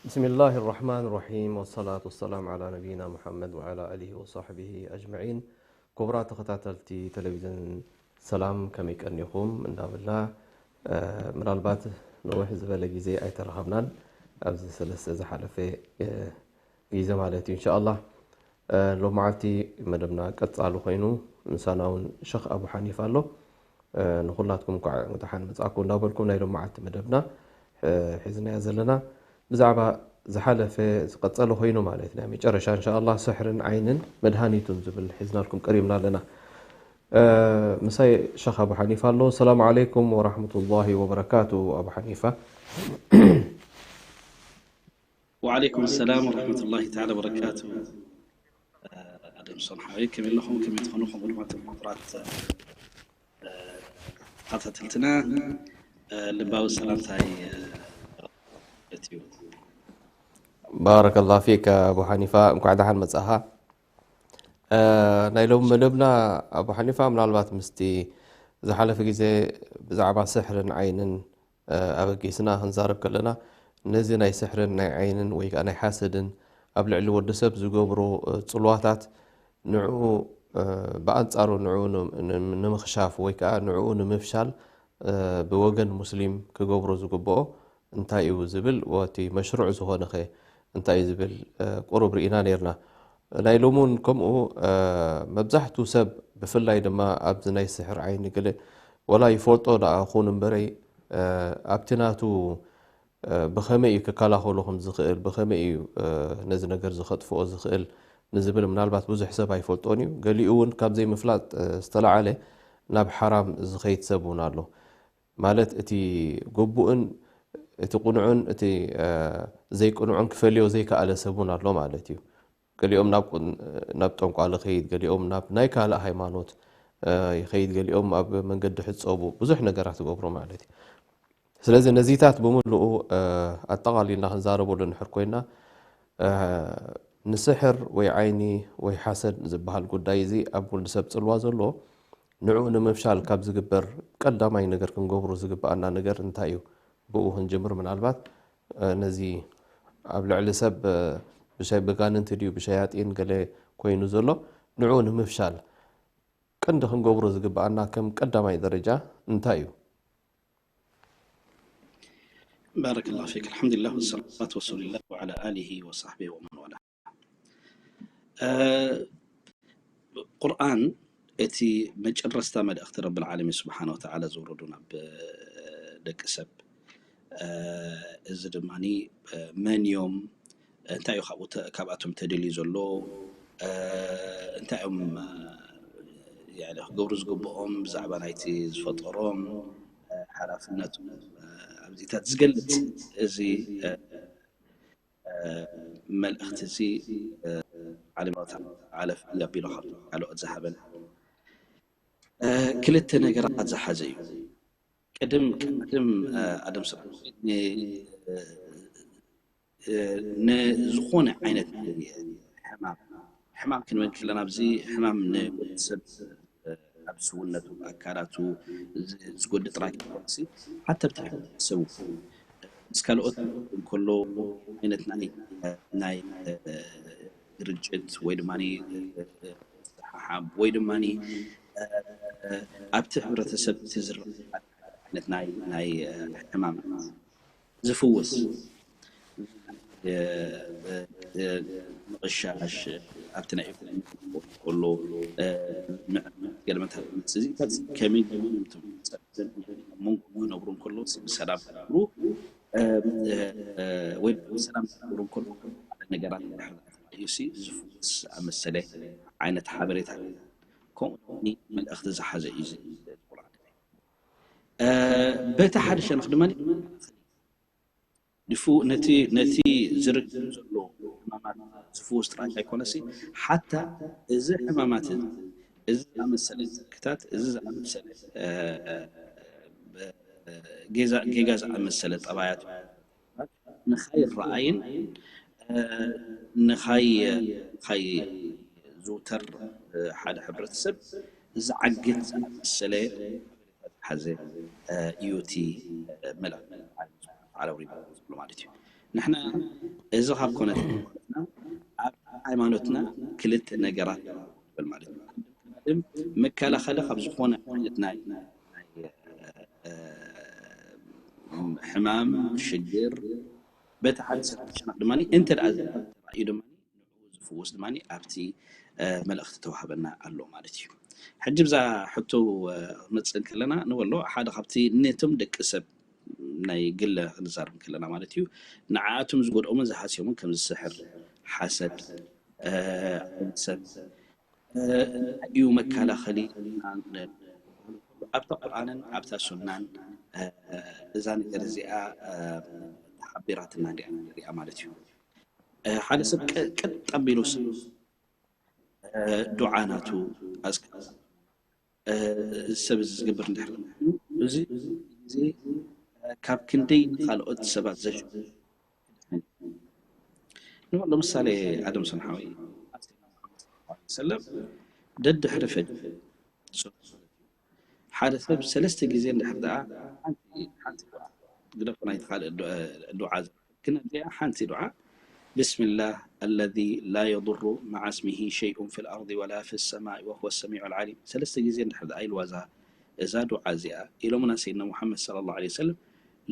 بسم الله الرحمن الرحيم، والصلاة والسلام على نبينا محمد وعلى آله وصحبه أجمعين. ክቡራት ተኸታተልቲ ቴሌቪዥን ሰላም፣ ከመይ ቀኒኹም እንዳበልና፣ እ፣ ምናልባት ነዊሕ ዝበለ ግዜ ኣይተራኸብናን፣ ኣብዚ ሰለስተ ዝሓለፈ፣ እ፣ ግዜ ማለት እዩ። ኢንሻኣላህ፣ እ፣ ሎማዓልቲ መደብና ቀጻሊ ኮይኑ፣ ምሳና እውን ሸኽ ኣቡ ሓኒፋ ኣሎ። እ፣ ንኹላትኩም እንኳዕ ደሓን መጻእኩም እንዳበልኩም፣ ናይ ሎማዓልቲ መደብና፣ እ፣ ሒዝናዮ ዘለና ብዛዕባ ዝሓለፈ ዝቐጸለ ኮይኑ ማለት እዩ። ናይ መጨረሻ እንሻኣላህ ስሕርን ዓይንን መድሃኒቱን ዝብል ሒዝናልኩም ቀሪብና ኣለና። እ፣ ምሳይ ሸኽ ኣቡ ሓኒፋ ኣሎ። ሰላም ዓለይኩም ወራህመቱላሂ ወበረካቱ ኣቡ ሓኒፋ። وعليكم السلام ورحمة الله تعالى وبركاته. ኣደም ሶን ሓወይ፣ ከመይ ኣለኹም? ከመይ ትኾኑ? ከምኡ ድማ እቶም ክቡራት፣ እ፣ ተኸታተልትና፣ እ፣ ልባዊ ሰላምታይ፣ እ፣ ማለት እዩ። ባረከላሁ ፊክ ኣቡ ሓኒፋ፣ እንኳዕ ደሓን መጻኻ። እ፣ ናይ ሎሚ መደብና ኣቡ ሓኒፋ፣ ምናልባት ምስቲ ዝሓለፈ ግዜ ብዛዕባ ስሕርን ዓይንን፣ እ፣ ኣበጊስና ክንዛረብ ከለና፣ ነዚ ናይ ስሕርን ናይ ዓይንን ወይ ከኣ ናይ ሓሰድን ኣብ ልዕሊ ወዲ ሰብ ዝገብሮ፣ እ፣ ጽልዋታት፣ ንዕኡ፣ እ፣ ብኣንጻሩ ንዕኡ ን-፣ ን-፣ ንምኽሻፍ ወይ ከኣ ንዕኡ ንምፍሻል፣ እ፣ ብወገን ሙስሊም ክገብሮ ዝግብኦ እንታይ እዩ ዝብል፣ ወቲ መሽሩዕ ዝኾነኸ እንታይ እዩ ዝብል፣ እ፣ ቁሩብ ርኢና ነይርና። ናይ ሎሚ እውን ከምኡ፣ እ፣ መብዛሕትኡ ሰብ ብፍላይ ድማ ኣብዚ ናይ ስሕር ዓይኒ ገለ ወላ ይፈልጦ ደኣ ኹን እምበረይ፣ እ፣ ኣብቲ ናቱ፣ እ፣ ብኸመይ እዩ ክከላኸሎ ከም ዝኽእል፣ ብኸመይ እዩ፣ እ፣ ነዚ ነገር ዝኸጥፍኦ ዝኽእል ንዝብል ምናልባት ብዙሕ ሰብ ኣይፈልጦን እዩ። ገሊኡ እውን ካብ ዘይምፍላጥ፣ እ፣ ዝተለዓለ ናብ ሓራም ዝኸይድ ሰብ እውን ኣሎ። ማለት እቲ ግቡእን እቲ ቅኑዕን እቲ፣ እ፣ ዘይቅኑዕን ክፈልዮ ዘይከኣለ ሰብ እውን ኣሎ ማለት እዩ። ገሊኦም ናብ ቁን-፣ ናብ ጠንቋሊ ይኸይድ፣ ገሊኦም ናብ ናይ ካልእ ሃይማኖት፣ እ፣ ይኸይድ፣ ገሊኦም ኣብ መንገዲ ሕጸቡ፣ ብዙሕ ነገራት ይገብሩ ማለት እዩ። ስለዚ ነዚታት ብምሉኡ፣ እ፣ ኣጠቓሊልና ክንዛረበሉ እንድሕር ኮይና፣ እ፣ ንስሕር ወይ ዓይኒ ወይ ሓሰድ ዝበሃል ጉዳይ እዚ ኣብ ወዲ ሰብ ጽልዋ ዘለዎ ንዕኡ ንምፍሻል ካብ ዝግበር ቀዳማይ ነገር ክንገብሮ ዝግብኣና ነገር እንታይ እዩ? ብኡ ክንጅምር ምናልባት፣ እ፣ ነዚ ኣብ ልዕሊ ሰብ፣ እ፣ ብሸ-፣ ብጋንንቲ ድዩ ብሸያጢን ገለ ኮይኑ ዘሎ ንዕኡ ንምፍሻል ቀንዲ ክንገብሮ ዝግብኣና ከም ቀዳማይ ደረጃ እንታይ እዩ? بارك الله فيك. الحمد لله والصلاة والسلام على آله وصحبه ومن والاه. እ፣ ቁርኣን እቲ መጨረስታ መልእኽቲ ረብል ዓለሚን ስብሓነ ወተዓላ ዘውረዱ ናብ፣ እ፣ ደቂ ሰብ፣ እ፣ እዚ ድማኒ፣ እ፣ መን እዮም፣ እንታይ እዩ ካብኡ ተ-፣ ካብኣቶም ተደልዩ ዘሎ፣ እ፣ እንታይ እዮም፣ እ፣ ያኒ ክገብሩ ዝግብኦም ብዛዕባ ናይቲ ዝፈጠሮም፣ እ፣ ሓላፍነቱ፣ እ፣ ኣብዚታት ዝገልጽ እዚ፣ እ፣ እ፣ መልእኽቲ እዚ፣ እ፣ ዓለማዊ ተዓለፍ ኣቢሉ ካብ ካልኦት ዝሃበን፣ እ፣ ክልተ ነገራት ዝሓዘ እዩ። ቅድም ቅድም፣ እ፣ ኣደም ሰብ ን-፣ እ፣ እ፣ ንዝኾነ ዓይነት ናይ ሕማም፣ ሕማም ክንብል ከለና ኣብዚ ሕማም ንወዲ ሰብ፣ እ፣ ኣብ ሰውነቱ፣ ኣካላቱ ዝ-፣ ዝጎድእ ጥራይ ከይኮነሲ፣ ሓቲ ኣብቲ ሕብረተሰቡ ምስ ካልኦት እንከሎ ዓይነት ናይ፣ ናይ፣ እ፣ ግርጭት ወይ ድማ፣ እ፣ እ፣ ምስሕሓብ ወይ ድማ፣ እ፣ እ፣ ኣብቲ ሕብረተሰብ እቲ ዝረአ ዓይነት ናይ፣ ናይ፣ እ፣ ሕማም ዝፍውስ፣ እ፣ እ፣ እ፣ ምቕሻሽ ኣብቲ ናይ ኢኮኖሚ ከሎ፣ እ፣ ምዕ-፣ ገለ መታን እዚ ከመይ ገይሮም እዮም እቶም ኣብ መንጎ ክነብሩ እንከሎ ብሰላም ክነብሩ፣ እ፣ እ፣ እ፣ ወይ ድማ ብሰላም ክነብሩ እንከሎ ሓደ ነገራት እንድሕር ተራእዩሲ ዝፍውስ ዝኣመሰለ ዓይነት ሓበሬታ ከምኡ መልእኽቲ ዝሓዘ እዩ እዚ ቁርኣን። እ፣ በቲ ሓደ ሸነኽ ድማ ድፉ ነቲ ነቲ ዝርከብ ዘሎ ሕማማት ዝፍውስ ጥራይ ኣይኮነሲ፣ ሓታ እዚ ሕማማት እዚ፣ እዚ ዝኣመሰለ ምልክታት፣ እዚ ዝኣመሰለ እ፣ እ፣ እ፣ ጌዛ ጌጋ ዝኣመሰለ ጠባያት ንኻይረኣይን እ፣ ንኻይ ንኻይ ዝውተር እ፣ ሓደ ሕብረተሰብ ዝዓግት ዝኣመሰለ ሓዘ እዩ እቲ መልእኽቲ ዓለም ስብሓን ወተዓላ ኣውሪዱ ዝብሉ ማለት እዩ። ንሕና እዚ ካብ ኮነ ኣብ ሃይማኖትና ክልተ ነገራት ንብል ማለት እዩ። መከላኸሊ ካብ ዝኾነ ዓይነት ናይ ናይ፣ እ፣ ሕማም ሽግር በቲ ሓደ ሰብ ሸነኽ ድማ እንተ ደኣ ተራእዩ ድማ ዝፍውስ ድማ ኣብቲ እ፣ መልእኽቲ ተዋህበና ኣሎ ማለት እዩ። ሕጂ ብዛ ሕቶ እ፣ ክንመጽእ እንከለና ንበሎ ሓደ ካብቲ ነቶም ደቂ ሰብ ናይ ግለ ክንዛረብ እንከለና ማለት እዩ፣ ንዓኣቶም ዝጎድኦምን ዝሃስዮምን ከም ዝስሕር ሓሰድ እ፣ ሰብ እ፣ እዩ መከላኸሊ ኣብታ ቁርኣንን ኣብታ ሱናን እ፣ እዛ ነገር እዚኣ እ፣ ተሓቢራትና እንዲያ ንሪኣ ማለት እዩ። እ፣ ሓደ ሰብ ቀ- ቀጥ ኣቢሉ ስ- እ፣ ዱዓ ናቱ ኣዝካ እ፣ እዚ ሰብ እዚ ዝገብር እንድሕር እዚ እዚ እ፣ ካብ ክንደይ ካልኦት ሰባት ዘሽ ንበሎ ምሳሌ ኣደም ሰንሓዊ ሰለም ደድሕሪ ፈጅ ሓደ ሰብ ሰለስተ ግዜ እንድሕር ደኣ ሓንቲ ሓንቲ ዱዓ ግደፎ ናይቲ ካልእ ዱ- ዱዓ ግን እዚኣ ሓንቲ ዱዓ ብስምላህ الذي لا يضر مع اسمه شيء في الأرض ولا في السماء وهو السميع العليم ሰለስተ ግዜ እንድሕር ደኣ ኢልዋ እዛ እዛ ዱዓ እዚኣ ኢሎምና ሰይድና ሙሓመድ صلى الله عليه وسلم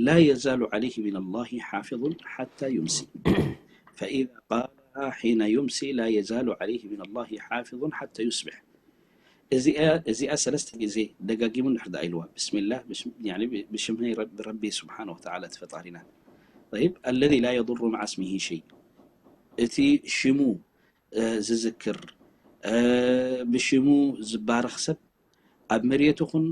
لا يزال عليه من الله حافظ حتى يمسي فإذا قالها حين يمسي لا يزال عليه من الله حافظ حتى يصبح እዚኣ እዚኣ ሰለስተ ግዜ ደጋጊሙ እንድሕር ደኣ ኢልዋ ብስምላህ ብሽም- ያኒ ብ- ብሽም ናይ ረቢ ረቢ ስብሓን ወተዓላ እቲ ፈጣሪና طيب الذي لا يضر مع اسمه شيء እቲ ሽሙ እ፣ ዝዝክር እ፣ ብሽሙ ዝባረኽ ሰብ ኣብ መሬት ይኹን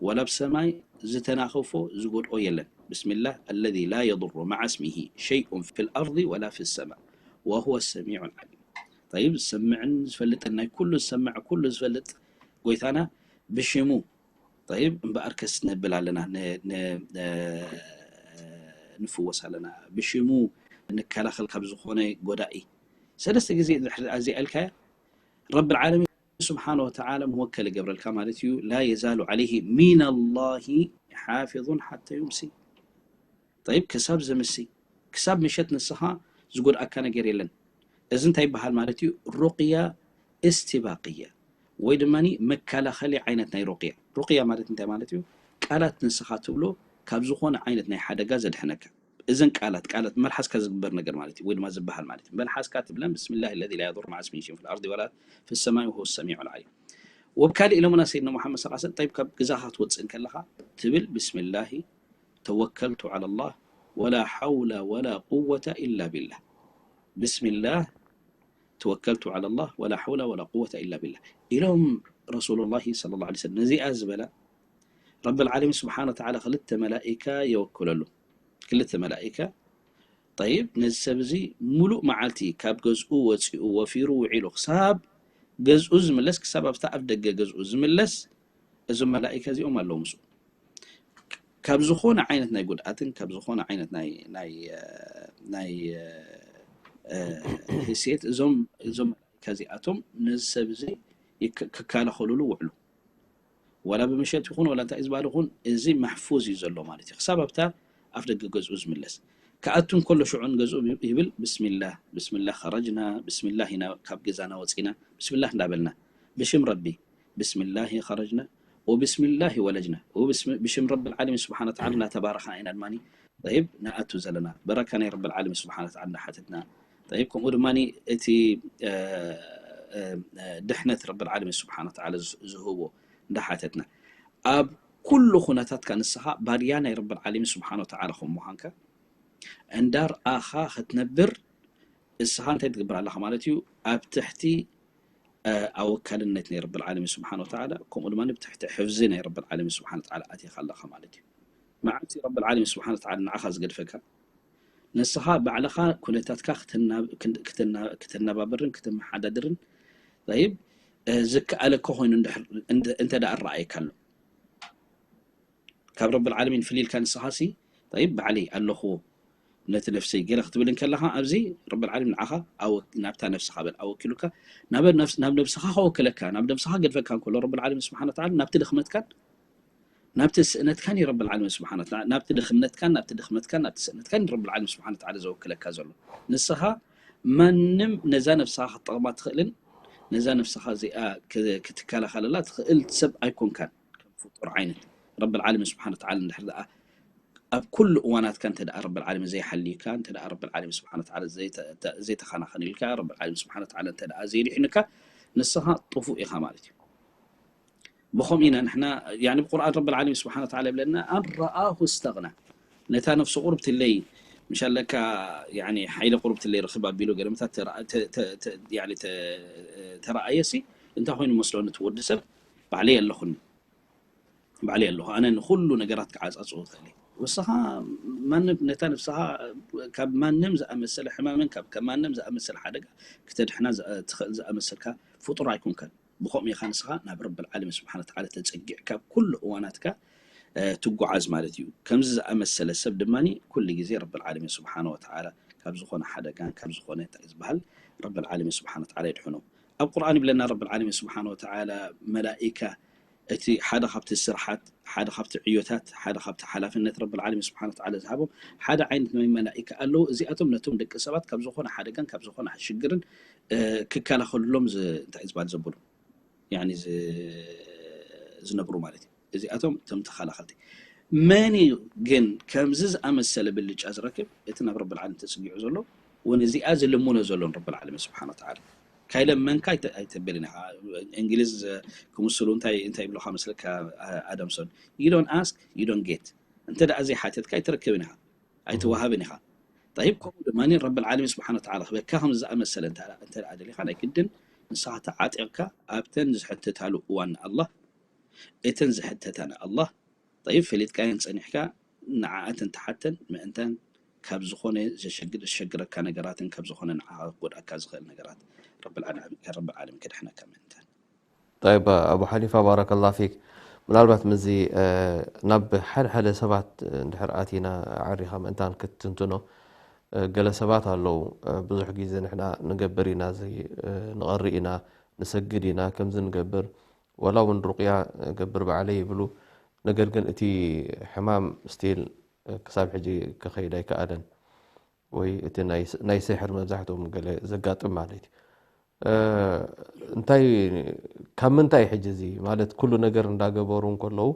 ወላ ኣብ ሰማይ ዝተናኸፎ ዝጎድኦ የለን ብስምላህ الذي لا يضر مع اسمه شيء في الأرض ولا في السماء وهو السميع العليم طيب ዝሰምዕን ዝፈልጥን ናይ ኩሉ ዝሰምዕ ኩሉ ዝፈልጥ ጎይታና ብሽሙ طيب እምበኣርከስ ነብል ኣለና ን- ን- ን- ንፍወስ ኣለና ብሽሙ ንከላኸል ካብ ዝኾነ ጎዳኢ ሰለስተ ግዜ ድሕሪ ኣዚኣ ኢልካያ ረቢ ዓለሚን ስብሓን ወተዓላ መወከል ይገብረልካ ማለት እዩ لا يزال عليه من الله حافظ حتى يمسي طيب ክሳብ ዘምሲ ክሳብ ምሸት ንስኻ ዝጎድኣካ ነገር የለን እዚ እንታይ ይበሃል ማለት እዩ ሩቅያ እስትባቅያ ወይ ድማ መከላኸሊ ዓይነት ናይ ሩቅያ ሩቅያ ማለት እንታይ ማለት እዩ ቃላት ንስኻ ትብሎ ካብ ዝኾነ ዓይነት ናይ ሓደጋ ዘድሕነካ እዘን ቃላት ቃላት መልሓስካ ዝግበር ነገር ማለት እዩ ወይ ድማ ዝበሃል ማለት እዩ መልሓስካ ትብለን بسم الله الذي لا يضر مع اسمه شيء في الأرض ولا في السماء وهو السميع العليم ወብካሊእ ኢሎምና ሰይድና ሙሓመድ صلى الله عليه وسلم طيب ካብ ገዛኻ ክትወፅእ እንከለኻ ትብል بسم الله توكلت على الله ولا حول ولا قوة إلا بالله بسم الله توكلت على الله ولا حول ولا قوة إلا بالله ኢሎም رسول الله صلى الله عليه وسلم ነዚኣ ዝበላ ረቢ ዓለሚን ስብሓን ወተዓላ ክልተ መላኢካ የወክለሉ ክልተ መላኢካ طيب ነዚ ሰብ እዚ ሙሉእ መዓልቲ ካብ ገዝኡ ወፂኡ ወፊሩ ውዒሉ ክሳብ ገዝኡ ዝምለስ ክሳብ ኣብታ ኣፍ ደገ ገዝኡ ዝምለስ እዞም መላኢካ እዚኦም ኣለዉ ምስኡ ካብ ዝኾነ ዓይነት ናይ ጉድኣትን ካብ ዝኾነ ዓይነት ናይ ናይ ናይ ህሴት እዞም እዞም መላኢካ እዚኣቶም ነዚ ሰብ እዚ ክከላኸሉሉ ውዕሉ ዋላ ብምሸት ይኹን ዋላ እንታይ ዝበሃል ይኹን እዚ ማሕፉዝ እዩ ዘሎ ማለት እዩ ክሳብ ኣብታ ኣፍ ደገ ገዝኡ ዝምለስ ክኣቱ እንከሎ ሽዑ ንገዝኡ ይብል ብስሚላህ ብስሚላህ ኸረጅና ብስሚላህ ኢና ካብ ገዛና ወፂና ብስሚላህ እንዳበልና ብሽም ረቢ ብስሚላህ ኸረጅና ወብስሚላህ ወለጅና ብሽም ረቢ ዓለሚን ስብሓን ወተዓላ እናተባረኽና ኢና ድማ طيب ንኣቱ ዘለና በረካ ናይ ረቢ ዓለሚን ስብሓን ወተዓላ እንዳሓተትና طيب ከምኡ ድማ እቲ ድሕነት ረቢ ዓለሚን ስብሓን ወተዓላ ዝህቦ እንዳሓተትና ኣብ ኩሉ ኩነታትካ ንስኻ ባርያ ናይ ረቢ ዓለሚን ስብሓን ወተዓላ ከም ምዃንካ እንዳርኣኻ ክትነብር እስኻ እንታይ ትገብር ኣለኻ ማለት እዩ ኣብ ትሕቲ ኣወካልነት ናይ ረብል ዓለሚን ስብሓን ወተዓላ፣ ከምኡ ድማ ብትሕቲ ሕፍዚ ናይ ረብል ዓለሚን ስብሓን ወተዓላ ኣቲኻ ኣለኻ ማለት እዩ። መዓልቲ ረብል ዓለሚን ስብሓን ወተዓላ ንዓኻ ዝገድፈካ፣ ንስኻ ባዕልኻ ኩነታትካ ክተናባብርን ክተመሓዳድርን ይብ ዝከኣለካ ኮይኑ እንተ ደኣ ረኣየካ ኣሎ፣ ካብ ረብል ዓለሚን ፍሊልካ ንስኻ ሲ ይብ ባዕለይ ኣለኽዎ ነቲ ነፍሰይ ገለ ክትብል እንከለኻ፣ ኣብዚ ረብል ዓለሚን ንዓኻ ናብታ ነፍስኻ በል ኣወኪሉካ፣ ናብ ነፍስኻ ከወክለካ፣ ናብ ነፍስኻ ገድፈካ እንከሎ ረብል ዓለሚን ስብሓን ወተዓላ ናብቲ ድኽመትካን ናብቲ ስእነትካን እዩ ረብል ዓለሚን ስብሓን ወተዓላ፣ ናብቲ ድኽነትካን ናብቲ ድኽመትካን ናብቲ ስእነትካን እዩ ረብል ዓለሚን ስብሓን ወተዓላ ዘወክለካ ዘሎ። ንስኻ ማንም ነዛ ነፍስኻ ክትጠቕማ ትኽእልን ነዛ ነፍስኻ እዚኣ ክትከላኸለላ ትኽእል ሰብ ኣይኮንካን። ከም ፍጡር ዓይነት ረብል ዓለሚን ስብሓን ወተዓላ እንድሕር ደኣ ኣብ ኩሉ እዋናትካ እንተ ደኣ ረብል ዓለሚን ዘይሓልዩካ፣ እንተ ደኣ ረብል ዓለሚን ስብሓን ወተዓላ ዘይተኸናኸንልካ፣ ረብል ዓለሚን ስብሓን ወተዓላ እንተ ደኣ ዘይድሒኑካ፣ ንስኻ ጥፉእ ኢኻ ማለት እዩ። ብኸምኡ ኢና ንሕና ያኒ ብቁርኣን ረብል ዓለሚን ስብሓን ወተዓላ ይብለና፣ ኣን ረኣሁ እስተግና፣ ነታ ነፍሱ ቁርብትለይ ምሽ ኣለካ ያኒ ሓይሊ ቁርብትለይ ረኽብ ኣቢሉ ገለመታት ተረኣየሲ እንታይ ኮይኑ መስሎ ነቲ ወዲ ሰብ ባዕለይ ኣለኹኒ ባዕለይ ኣለኹ ኣነ ንኹሉ ነገራት ክዓጻጽዎ ክኽእል እየ። ወስኻ ማንም ነታ ነፍስኻ ካብ ማንም ዝኣመሰለ ሕማምን ካብ ማንም ዝኣመሰለ ሓደጋ ክተድሕና ትኽእል ዝኣመሰልካ ፍጡር ኣይኮንካን። ብኸምኡ ኢኻ ንስኻ ናብ ረብል ዓለሚን ስብሓን ወተዓላ ተጸጊዕ ካብ ኩሉ እዋናትካ ትጓዓዝ ማለት እዩ። ከምዚ ዝኣመሰለ ሰብ ድማ ኩሉ ግዜ ረብል ዓለሚን ስብሓን ወተዓላ ካብ ዝኾነ ሓደጋን ካብ ዝኾነ እንታይ ዝበሃል ረብል ዓለሚን ስብሓን ወተዓላ ይድሕኖ። ኣብ ቁርኣን ይብለና ረብል ዓለሚን ስብሓን ወተዓላ መላኢካ እቲ ሓደ ካብቲ ስርሓት ሓደ ካብቲ ዕዮታት ሓደ ካብቲ ሓላፍነት ረብል ዓለሚን ስብሓን ወተዓላ ዝሃቦም ሓደ ዓይነት ናይ መላኢካ ኣለዉ። እዚኣቶም ነቶም ደቂ ሰባት ካብ ዝኾነ ሓደጋን ካብ ዝኾነ ሽግርን ክከላኸሉሎም እንታይ ዝበሃል ዘብሉ ዝነብሩ ማለት እዩ። እዚኣቶም እቶም ተኸላኸልቲ መን እዩ ግን ከምዚ ዝኣመሰለ ብልጫ ዝረክብ? እቲ ናብ ረቢ ልዓለሚን ተፅጊዑ ዘሎ እውን እዚኣ ዝልምኖ ዘሎ ንረቢ ልዓለሚን ስብሓን ወተዓላ። ካይለመንካ ኣይተ- ኣይተብልን ኢኻ። እንግሊዝ ክምስሉ እንታይ እንታይ ይብሉኻ መስለካ? ኣዳምሶን you don't ask you don't get። እንተ ደኣ ዘይሓተትካ ኣይትረክብን ኢኻ ኣይትወሃብን ኢኻ። طيب ከምኡ ድማ ረቢ ልዓለሚን ስብሓን ወተዓላ ክበካ ከም ዝኣመሰለ እንተ ደኣ ደሊኻ ናይ ግድን ንስኻ ተዓጢቕካ ኣብተን ዝሕተታሉ እዋን ንኣላህ እተን ዝሕተታ ንኣላህ طيب ፈሊጥካየን ጸኒሕካ ንዓኣተን ተሓተን ምእንታን ካብ ዝኾነ ዘሸግረካ ነገራትን ካብ ዝኾነ ንዓኻ ክጎድኣካ ዝኽእል ነገራት ረቢ ልዓለሚን ከድሕነካ ምእንታን። طيب ኣቡ ሓኒፋ ባረከላህ ፊክ። ምናልባት ምዚ ናብ ሓደ ሓደ ሰባት እንድሕር ኣቲና ኣዕሪኻ ምእንታን ክትትንትኖ ገለ ሰባት ኣለዉ ብዙሕ ግዜ ንሕና ንገብር ኢና ንቐሪ ኢና ንሰግድ ኢና ከምዚ ንገብር ወላ እውን ሩቅያ ገብር ባዕለይ ይብሉ ነገር ግን እቲ ሕማም still ክሳብ ሕጂ ክኸይድ ኣይከኣለን ወይ እቲ ናይ ስሕር መብዛሕትኦም ገለ ዘጋጥም ማለት እዩ እንታይ ካብ ምንታይ ሕጂ እዚ ማለት ኩሉ ነገር እንዳገበሩ እንከለዉ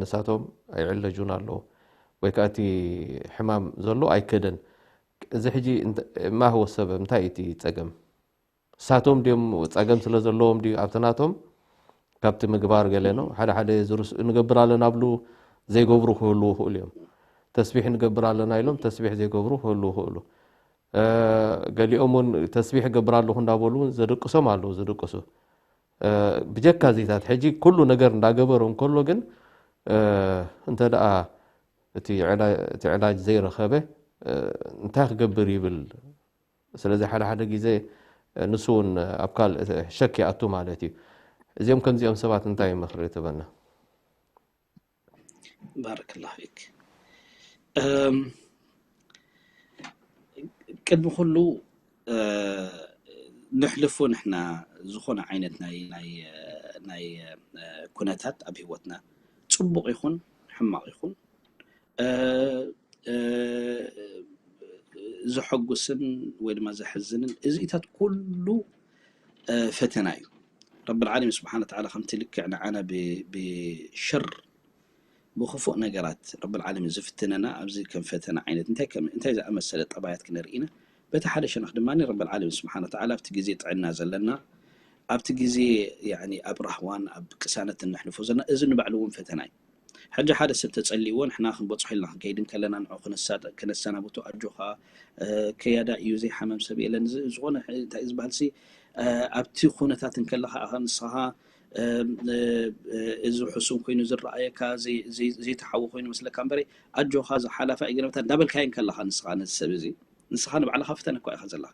ንሳቶም ኣይዕለጁን ኣለዉ ወይ ከዓ እቲ ሕማም ዘሎ ኣይከደን እዚ ሕጂ ማህወ ሰበብ እንታይ እቲ ፀገም እሳቶም ድዮም ፀገም ስለ ዘለዎም ድዩ ኣብቲ ናቶም ካብቲ ምግባር ገለ ነው ሓደ ሓደ ዝርስ ንገብር ኣለና ብሉ ዘይገብሩ ክህልዉ ይኽእሉ እዮም ተስቢሕ ንገብር ኣለና ኢሎም ተስቢሕ ዘይገብሩ ክህልዉ ይኽእሉ ገሊኦም እውን ተስቢሕ ገብር ኣለኹ እንዳበሉ እውን ዘደቅሶም ኣለዉ ዝድቅሱ ብጀካ ዚታት ሕጂ ኩሉ ነገር እንዳገበሩ እንከሎ ግን እንተ ደኣ እቲ ዕላጅ ዘይረኸበ እንታይ ክገብር ይብል ስለዚ ሓደ ሓደ ግዜ ንሱ እውን ኣብ ካልእ ሸክ ይኣቱ ማለት እዩ እዚኦም ከምዚኦም ሰባት እንታይ ምኽሪ ትበና ባረከላሁ ፊክ ቅድሚ ኩሉ ንሕልፎ ንሕና ዝኾነ ዓይነት ናይ ናይ ናይ ኩነታት ኣብ ህይወትና ፅቡቕ ይኹን ሕማቕ ይኹን ዘሐጉስን ወይ ድማ ዘሕዝንን እዚኢታት ኩሉ ፈተና እዩ ረቢ ልዓለሚን ስብሓን ወተዓላ ከምቲ ልክዕ ንዓና ብሸር ብክፉእ ነገራት ረቢ ልዓለሚን ዝፍትነና ኣብዚ ከም ፈተና ዓይነት እንታይ ከም እንታይ ዝኣመሰለ ጠባያት ክነርኢ ኢና በቲ ሓደ ሸነኽ ድማ ረቢ ልዓለሚን ስብሓን ወተዓላ ኣብቲ ግዜ ጥዕና ዘለና ኣብቲ ግዜ ያኒ ኣብ ራህዋን ኣብ ቅሳነት እነሕልፎ ዘለና እዚ ንባዕሉ እውን ፈተና እዩ ሕጂ ሓደ ሰብ ተጸሊእዎ ንሕና ክንበጽሖ ኢልና ክንከይድ እንከለና ንዑ ክነሳናብቶ ኣጆኻ ከያዳ እዩ ዘይሓመም ሰብ የለን ዝኾነ እንታይ ዝበሃል ሲ ኣብቲ ኩነታት እንከለኻ ኢኻ ንስኻ እዚ ሕሱም ኮይኑ ዝረኣየካ፣ ዘይተሓዊ ኮይኑ መስለካ እምበረ፣ ኣጆኻ፣ ዝሓላፋ ገለመታት እንዳበልካዮ እንከለኻ፣ ንስኻ ነቲ ሰብ እዚ፣ ንስኻ ንባዕልኻ ፈተነ እኳ ኢኻ ዘለኻ።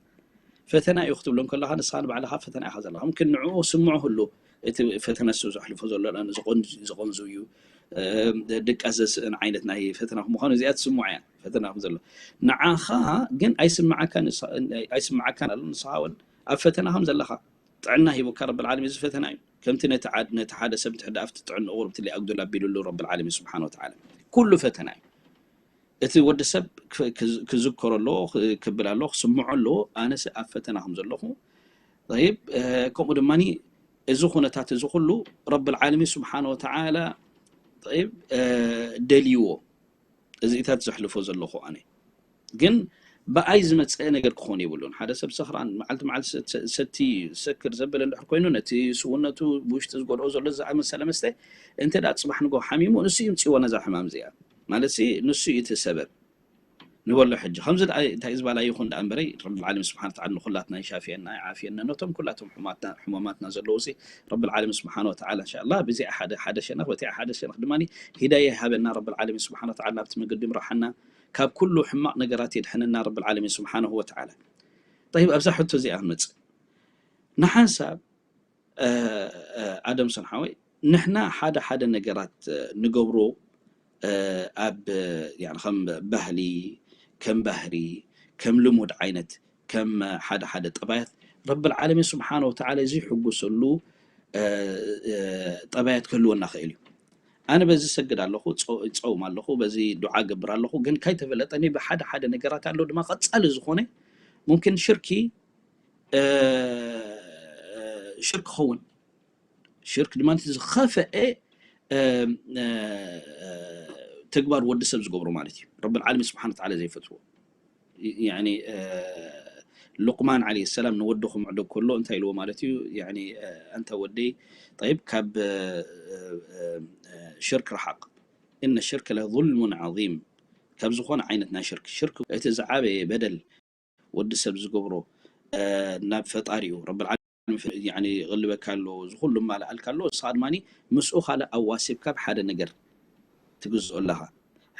ፈተና እዩ ክትብሎ እንከለኻ፣ ንስኻ ንባዕልኻ ፈተና ኢኻ ዘለኻ። ምክን ንዕኡ ስምዑ ህሉ፣ እቲ ፈተነ እሱ ዘሕልፎ ዘሎ ዝቐንዙ እዩ፣ ድቃስ ዘስእን ዓይነት ናይ ፈተና ምዃኑ እዚኣ ትስምዖ እያ። ፈተና ከም ዘሎ ንዓኻ ግን ኣይስምዓካን ኣሎ። ንስኻ እውን ኣብ ፈተና ከም ዘለኻ ጥዕና ሂቡካ ረብል ዓለሚን። እዚ ፈተና እዩ። ከምቲ ነቲ ሓደ ሰብ ትሕዲ ኣብቲ ጥዕና ቁርብቲ ሊኣጉድል ኣቢሉሉ ረብል ዓለሚን ስብሓን ወተዓላ፣ ኩሉ ፈተና እዩ። እቲ ወዲ ሰብ ክዝከሮ ኣለዎ፣ ክብል ኣለዎ፣ ክስምዖ ኣለዎ፣ ኣነስ ኣብ ፈተና ከም ዘለኹ። ይብ ከምኡ ድማ እዚ ኩነታት እዚ ኩሉ ረብል ዓለሚን ስብሓን ወተዓላ ደልይዎ። እዚታት ዘሕልፎ ዘለኹ ኣነ ግን ብኣይ ዝመፀ ነገር ክኾን የብሉን። ሓደ ሰብ ሰኽራን መዓልቲ መዓልቲ ሰቲ ሰክር ዘበለ እንድሕር ኮይኑ፣ ነቲ ስውነቱ ብውሽጢ ዝጎድኦ ዘሎ ዝኣመሰለ መስተ እንተ ደኣ ፅባሕ ንጎ ሓሚሙ፣ ንሱ እዩ ምፅዎ ነዛ ሕማም እዚኣ። ማለት ንሱ እዩ እቲ ሰበብ ንበሎ። ሕጂ ከምዚ ደኣ እንታይ ዝበላ ይኹን ደኣ እምበረይ፣ ረብል ዓለሚን ስብሓን ወተዓላ ንኹላትና ይሻፍየና፣ ይዓፍየና። ነቶም ኩላቶም ሕማማትና ዘለዉ ሲ ረብል ዓለሚን ስብሓን ወተዓላ እንሻላ ብዚኣ ሓደ ሓደ ሸነኽ፣ በቲኣ ሓደ ሸነኽ ድማ ሂዳያ ይሃበና ረብል ዓለሚን ስብሓን ወተዓላ፣ ናብቲ መገዲ ይምርሓና፣ ካብ ኩሉ ሕማቕ ነገራት የድሕነና ረብል ዓለሚን ስብሓንሁ ወተዓላ። ጠይብ፣ ኣብዛ ሕቶ እዚኣ ክንመጽእ። ንሓንሳብ ኣደምሶን ሓወይ፣ ንሕና ሓደ ሓደ ነገራት ንገብሮ ኣብ ከም ባህሊ፣ ከም ባህሪ፣ ከም ልሙድ ዓይነት፣ ከም ሓደ ሓደ ጠባያት ረብል ዓለሚን ስብሓን ወተዓላ ዘይሕጉሰሉ ጠባያት ክህልወና ክእል እዩ። ኣነ በዚ ሰግድ ኣለኹ፣ ጸውም ኣለኹ፣ በዚ ዱዓ ገብር ኣለኹ፣ ግን ካይተፈለጠኒ ብሓደ ሓደ ነገራት ኣሎ ድማ ቀጻሊ ዝኾነ ሙምኪን ሽርኪ ሽርክ ክኸውን። ሽርክ ድማ ዝኸፍአ ተግባር ወዲ ሰብ ዝገብሮ ማለት እዩ። ረብል ዓለሚን ስብሓን ወተዓላ ዘይፈትዎ። ሉቅማን ዓለይሂ ሰላም ንወዱ ክምዕዶ ከሎ እንታይ ኢልዎ ማለት እዩ? ኣንታ ወደይ፣ ጠይብ፣ ካብ ሽርክ ረሓቕ፣ እነ ሽርክ ለዙልሙን ዓዚም። ካብ ዝኾነ ዓይነት ናይ ሽርክ፣ ሽርክ እቲ ዝዓበየ በደል ወዲ ሰብ ዝገብሮ ናብ ፈጣሪኡ ረብል ዓለሚን ይቕልበካ ኣሎ፣ እዚ ኩሉ ማልኣልካ ኣሎ። ንስኻ ድማ ምስኡ ካልእ ኣዋሲብካ ብሓደ ነገር ትግዝኦ ኣለኻ።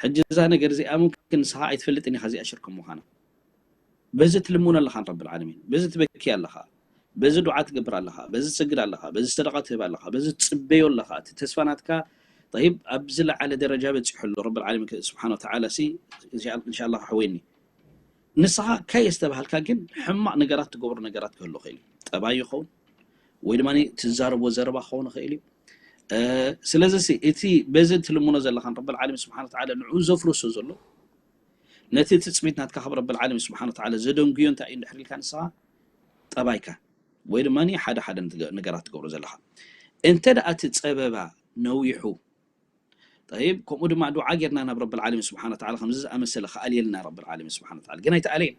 ሕጂ እዛ ነገር እዚኣ ሙምኪን ንስኻ ኣይትፈልጥን ኢኻ እዚኣ ሽርክ ምዃና። በዚ ትልምኖ ኣለኻ ንረብል ዓለሚን፣ በዚ ትበኪ ኣለኻ፣ በዚ ዱዓ ትገብር ኣለኻ፣ በዚ ትሰግድ ኣለኻ፣ በዚ ሰደቃ ትህብ ኣለኻ፣ በዚ ትጽበዮ ኣለኻ። እቲ ተስፋ ናትካ ጠይብ ኣብ ዝለዓለ ደረጃ በጺሑ ኣሎ። ረብል ዓለሚን ስብሓን ወተዓላ ሲ እንሻላ ክሕወይኒ። ንስኻ ከየስተባሃልካ ግን ሕማቕ ነገራት ትገብሩ ነገራት ክህሉ ክእል እዩ። ጠባይ ይኸውን ወይ ድማ ትዛረቦ ዘረባ ክኸውን ይኽእል እዩ። ስለዚ እቲ በዚ ትልምኖ ዘለኻን ረብል ዓለሚን ስብሓን ወተዓላ ንዕኡ ዘፍርሶ ዘሎ ነቲ ትፅቢት ናትካ ካብ ረብል ዓለሚን ስብሓን ወተዓላ ዘደንጉዮ እንታይ እዩ እንድሕር ኢልካ ንስኻ ጠባይካ ወይ ድማ ሓደ ሓደ ነገራት ትገብሮ ዘለኻ እንተ ደኣ እቲ ፀበባ ነዊሑ ጠይብ፣ ከምኡ ድማ ዱዓ ጌርና ናብ ረብል ዓለሚን ስብሓን ወተዓላ ከምዚ ዝኣመሰለ ክኣልየልና ረብል ዓለሚን ስብሓን ወተዓላ ግን ኣይተኣለየን።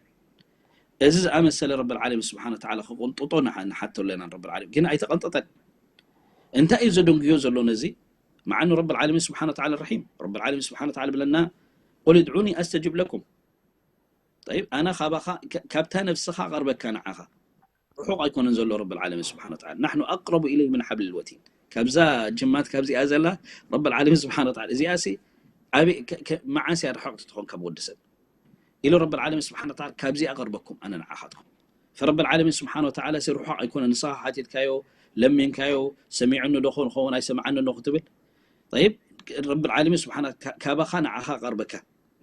እዚ ዝኣመሰለ ረብል ዓለሚን ስብሓን ወተዓላ ክቕንጥጦ ንሓቶ ኣለና ንረብል ዓለሚን ግን ኣይተቐንጠጠን። እንታይ እዩ ዘደንጉዮ ዘሎ ነዚ? መዓኑ ረብል ዓለሚን ስብሓን ወተዓላ ረሒም። ረብል ዓለሚን ስብሓን ወተዓላ ብለና ቁል ድዑኒ ኣስተጅብ ለኩም። ጠይብ፣ ኣነ ካባኻ ካብታ ነፍስኻ ቀርበካ ንዓኻ ርሑቕ ኣይኮነን ዘሎ ረብል ዓለሚን ስብሓን ወተዓላ። ናሕኑ ኣቅረቡ ኢለይ ምን ሓብሊል ወቲን። ካብዛ ጅማት ካብዚኣ ዘላ ረብል ዓለሚን ስብሓን ወተዓላ እዚኣ ሲ ዓበይ መዓስ እያ ርሕቕቲ ትኾን ካብ ወዲ ሰብ ኢሉ ረብል ዓለሚን ስብሓን ወተዓላ ካብዚኣ ቀርበኩም ኣነ ንዓኻትኩም። ፈረብል ዓለሚን ስብሓን ወተዓላ ሲ ርሑቕ ኣይኮነን። ንስኻ ሓቲትካዮ ለሚንካዮ ሰሚዑኒ ዶ ኾን ኸውን ኣይሰምዓኒ ዶ ክትብል ጠይብ ረብል ዓለሚን ስብሓን ካባኻ ንዓኻ ቀርበካ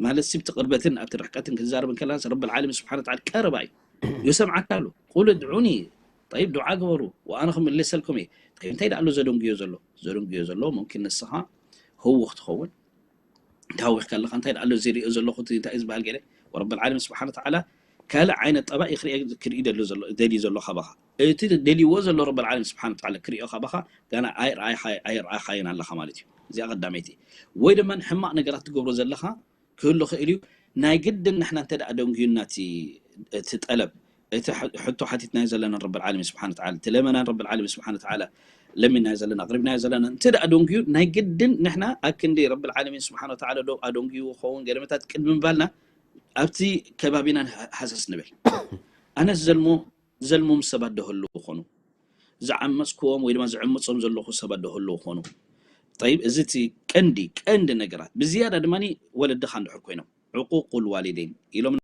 ማለት ሲ ብቲ ቅርበትን ኣብቲ ርሕቀትን ክንዛረብ እንከለና ረብል ዓለሚን ስብሓን ወተዓላ ቀረባ እዩ። ይሰምዓካ ኣሎ። ቁል ድዑኒ ጠይብ ዱዓ ግበሩ ወኣነ ክምልሰልኩም እየ። ጠይብ እንታይ ደኣ ኣሎ ዘደንጉዮ ዘሎ? ዘደንጉዮ ዘሎ ሙምኪን ንስኻ ህውኽ ትኸውን። ታዊኽ ከለኻ እንታይ ደኣ ኣሎ ዝሪኦ ዘለኹ እንታይ እዩ ዝበሃል ገለ ወረብል ዓለሚን ስብሓን ወተዓላ ካልእ ዓይነት ጠባይ ክርኢ ክርኢ ደልዩ ዘሎ ካባኻ። እቲ ደልይዎ ዘሎ ረብል ዓለሚን ስብሓን ወተዓላ ክሪኦ ካባኻ ጋና ኣይረኣኻዮን ኣለኻ ማለት እዩ። እዚኣ ቀዳመይቲ። ወይ ድማ ሕማቕ ነገራት ትገብሮ ዘለኻ ክህሉ ክእል እዩ። ናይ ግድን ንሕና እንተ ደኣ ደንጉዩና እቲ ጠለብ እቲ ሕቶ ሓቲትናዮ ዘለና ረብል ዓለሚን ስብሓን ወተዓላ እቲ ለመናን ረብል ዓለሚን ስብሓን ወተዓላ ለሚናዮ ዘለና ኣቅሪብናዮ ዘለና እንተ ደኣ ደንጉዩ ናይ ግድን ንሕና ኣክንዲ ረብል ዓለሚን ስብሓን ወተዓላ ዶ ኣደንጉዩ ክኸውን ገለመታት ቅድሚ ምባልና ኣብቲ ከባቢና ሃሰስ ንብል። ኣነስ ዘልሞ ዘልሙም ሰባት ደህሉ ይኾኑ፣ ዝዓመፅክዎም ወይ ድማ ዝዕምፆም ዘለኹ ሰባት ደህሉ ይኾኑ። ጠይብ፣ እዚ እቲ ቀንዲ ቀንዲ ነገራት። ብዝያዳ ድማ ወለድኻ እንድሕር ኮይኖም ዕቁቁል ዋሊደይን ኢሎም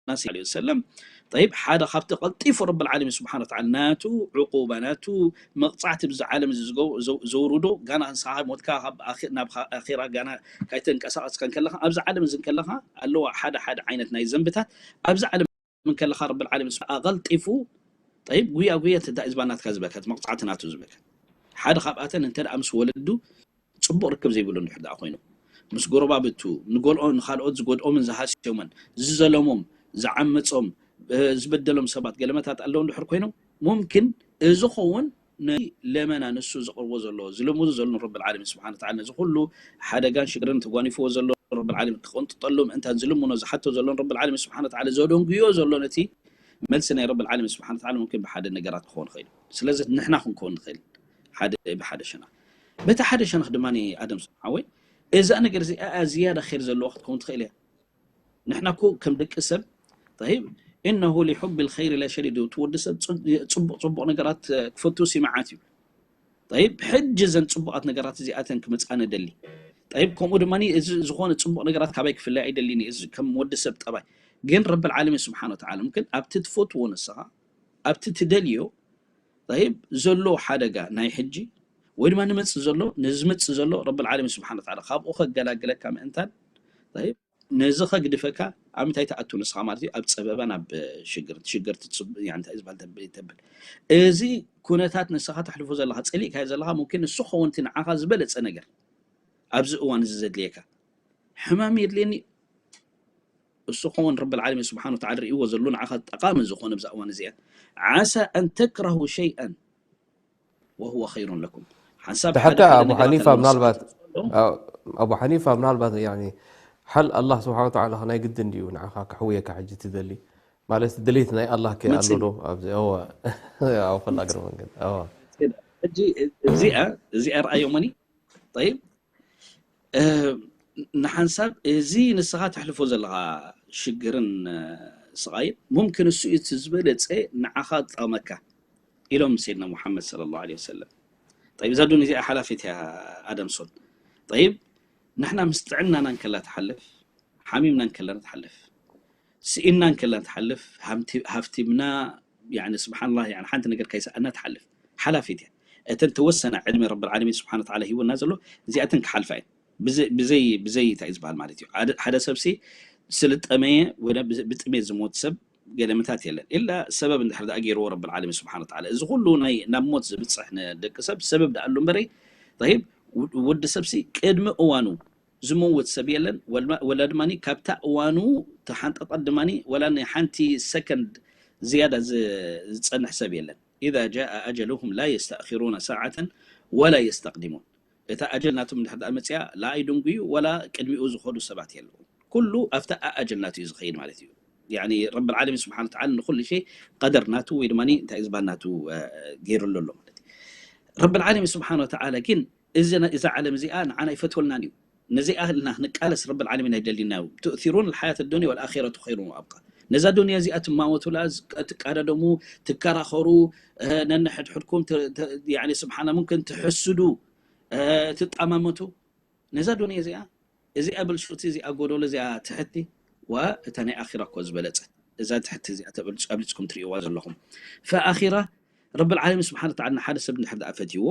ናሲ ለ ሰለም። ጠይብ፣ ሓደ ካብቲ ቀልጢፉ ረብል ዓለሚን ስብሓን ወተዓላ ናቱ ዕቁባ፣ ናቱ መቕፃዕቲ ብዚ ዓለም እዚ ዝገው- ዘው- ዘውርዶ፣ ጋና ንስኻ ሞትካ ካብ ኣኺ- ናብ ኻ- ኣኺራ ጋና ካይተንቀሳቐስካ እንከለኻ፣ ኣብዚ ዓለም እዚ እንከለኻ ኣለዋ ሓደ ሓደ ዓይነት ናይ ዘንብታት። ኣብዚ ዓለም እንከለኻ ረብል ዓለሚን ስብሓን ኣቐልጢፉ፣ ጠይብ፣ ጉያ ጉያ፣ እንታይ ዝባናትካ ዝበከት መቕፃዕቲ ናቱ ዝበከት። ሓደ ካብኣተን እንተ ደኣ ምስ ወለዱ ፅቡቕ ርክብ ዘይብሉ እንድሕር ደኣ ኮይኑ፣ ምስ ጎረባብቱ፣ ንጎልኦ ንኻልኦት ዝጎድኦምን ዝሃስዮምን ዝዘለሞም ዝዓመፆም ዝበደሎም ሰባት ገለመታት ኣለዉ እንድሕር ኮይኖም፣ ሙምኪን እዚ ኸውን ነቲ ለመና ንሱ ዘቕርቦ ዘሎ ዝልምኑ ዘሎ ረብል ዓለሚን ስብሓን ወተዓላ ነዚ ኩሉ ሓደጋን ሽግርን ተጓኒፍዎ ዘሎ ረብል ዓለሚን ክቕንጥጠሉ ምእንታን ዝልምኖ ዝሓቶ ዘሎ ረብል ዓለሚን ስብሓን ወተዓላ ዘደንጉዮ ዘሎ ነቲ መልሲ ናይ ረብል ዓለሚን ስብሓን ወተዓላ ሙምኪን ብሓደ ነገራት ክኸውን ይኽእል እዩ። ስለዚ ንሕና ክንከውን ንኽእል ሓደ ብሓደ ሸነኽ። በቲ ሓደ ሸነኽ ድማ ኣደም ሓወይ እዛ ነገር እዚኣ ዝያዳ ኸይር ዘለዎ ክትከውን ትኽእል እያ። ንሕና እኮ ከም ደቂ ሰብ طيب إنه لحب الخير لشديد እቲ ወዲ ሰብ ጽ- ጽቡቕ ጽቡቕ ነገራት ክፈቱ ሲማዓት እዩ። طيب ሕጂ እዘን ጽቡቓት ነገራት እዚኣተን ክመጽኣ ንደሊ። طيب ከምኡ ድማ እዚ ዝኾነ ጽቡቕ ነገራት ካባይ ክፍለይ ኣይደሊን እዩ። እዚ ከም ወዲ ሰብ ጠባይ ግን ረብል ዓለሚን ስብሓን ወተዓላ ሙምኪን ኣብቲ ትፈትዎ ንስኻ ኣብቲ ትደልዮ طيب ዘሎ ሓደጋ ናይ ሕጂ ወይ ድማ ንመጽእ ዘሎ ንዝመጽእ ዘሎ ረብል ዓለሚን ስብሓን ወተዓላ ካብኡ ከገላግለካ ምእንታን طيب ነዚ ከግድፈካ ኣብ ምንታይ ትኣቱ ንስኻ ማለት እዩ? ኣብ ጸበባ ናብ ሽግር ሽግር ትጽብ- ያኒ እንታይ ዝበሃል ተብ- ተብል እዚ ኩነታት ንስኻ ተሕልፎ ዘለኻ ጸሊእካዮ ዘለኻ ሙምኪን ንሱ ኸውንቲ ንዓኻ ዝበለጸ ነገር ኣብዚ እዋን እዚ ዘድልየካ ሕማም የድልየኒ እሱ ኸውን ረብል ዓለሚን ስብሓን ወተዓላ ርእይዎ ዘሎ ንዓኻ ጠቓሚ ዝኾነ ብዛ እዋን እዚኣ ዓሳ ኣን ተክረሁ ሸይኣን ወሁወ ኸይሩን ለኩም ሓንሳብ ሓደ حتى ሓደ أبو ነገራት حنيفة ኣለዉ ምናልባት ንስኻትኩም أو- أبو حنيفة ምናልባት يعني حل الله سبحانه وتعالى ናይ ግድን ድዩ ንዓኻ ክሕውየካ ሕጂ ትደሊ ማለት ድሌት ናይ ኣላህ ከ ኣሎ መጽን ዶ ኣብዚ እወ ኣብ ፈላ እግረ መንገድ እወ ሕጂ እዚኣ እዚኣ ረኣዮሞኒ طيب ንሓንሳብ እዚ ንስኻ ተሕልፎ ዘለኻ ሽግርን ስቓይን ሙምክን እሱ እቲ ዝበለፀ ንዓኻ ዝጠቕመካ ኢሎም ሰይድና ሙሓመድ صلى الله عليه وسلم طيب እዛ ዱንያ እዚኣ ሓላፊት እያ ኣደምሶን طيب ንሕና ምስ ጥዕናና እንከላ ትሓልፍ ሓሚምና እንከለና ትሓልፍ ስኢና እንከላ ትሓልፍ ሃፍቲምና ስብሓንላ ሓንቲ ነገር ከይሰኣና ትሓልፍ ሓላፊት እያ እተን ተወሰና ዕድመ ረብ ዓለሚን ስብሓን ወተዓላ ሂቡና ዘሎ እዚኣተን ክሓልፋ እየን ብዘይ ብዘይ እንታይ እዩ ዝበሃል ማለት እዩ ሓደ ሰብሲ ስልጠመየ ወ ብጥሜት ዝሞት ሰብ ገለመታት የለን ኢላ ሰበብ እንድሕር ደኣ ገይርዎ ረብ ዓለሚን ስብሓን ወተዓላ እዚ ኩሉ ናይ ናብ ሞት ዝብፅሕ ንደቂ ሰብ ሰበብ ደኣ ኣሉ እምበረይ ይብ ወዲ ሰብሲ ቅድሚ እዋኑ ዝመውት ሰብ የለን ወላ ድማ ካብታ እዋኑ ተሓንጠጠት ድማ ወላ ሓንቲ ሰከንድ ዝያዳ ዝፀንሕ ሰብ የለን إذا جاء أجلهم لا يستأخرون ساعة ولا يستقدمون እታ ኣጀል ናቶም እንድሕር ደኣ መፅያ ላ ኣይድንጉዩ ወላ ቅድሚኡ ዝኸዱ ሰባት የለዉ ኩሉ ኣብታ ኣጀል ናቱ እዩ ዝኸይድ ማለት እዩ ረብ ዓለሚን ስብሓን ወተዓላ ንኩሉ ሸይ ቀደር ናቱ ወይ ድማ እንታይ ዝበሃል ናቱ ገይሩሉ ኣሎ ማለት እዩ ረብ ዓለሚን ስብሓን ወተዓላ ግን እዛ ዓለም እዚኣ ንዓና ይፈትወልናን እዩ ነዚኣ ኢልና ክንቃለስ ረብ ዓለሚን ኣይደሊና እዩ ትእثرون الحياة الدنيا والآخرة خير وأبقى ነዛ ዱንያ እዚኣ ትማወቱላ ትቃዳደሙ ትከራኸሩ ነንሕድሕድኩም ስብሓና ሙምክን ትሕስዱ ትጣማመቱ ነዛ ዱንያ እዚኣ እዚኣ ብልሽቲ እዚኣ ጎደሎ እዚኣ ትሕቲ ዋ እታ ናይ ኣኺራ እኮ ዝበለፀት እዛ ትሕቲ እዚኣ ተብልፅ- ኣብሊፅኩም ትርእይዋ ዘለኹም ፈኣኺራ ረብ ዓለሚን ስብሓን ወተዓላ ንሓደ ሰብ እንድሕር ደኣ ፈትይዎ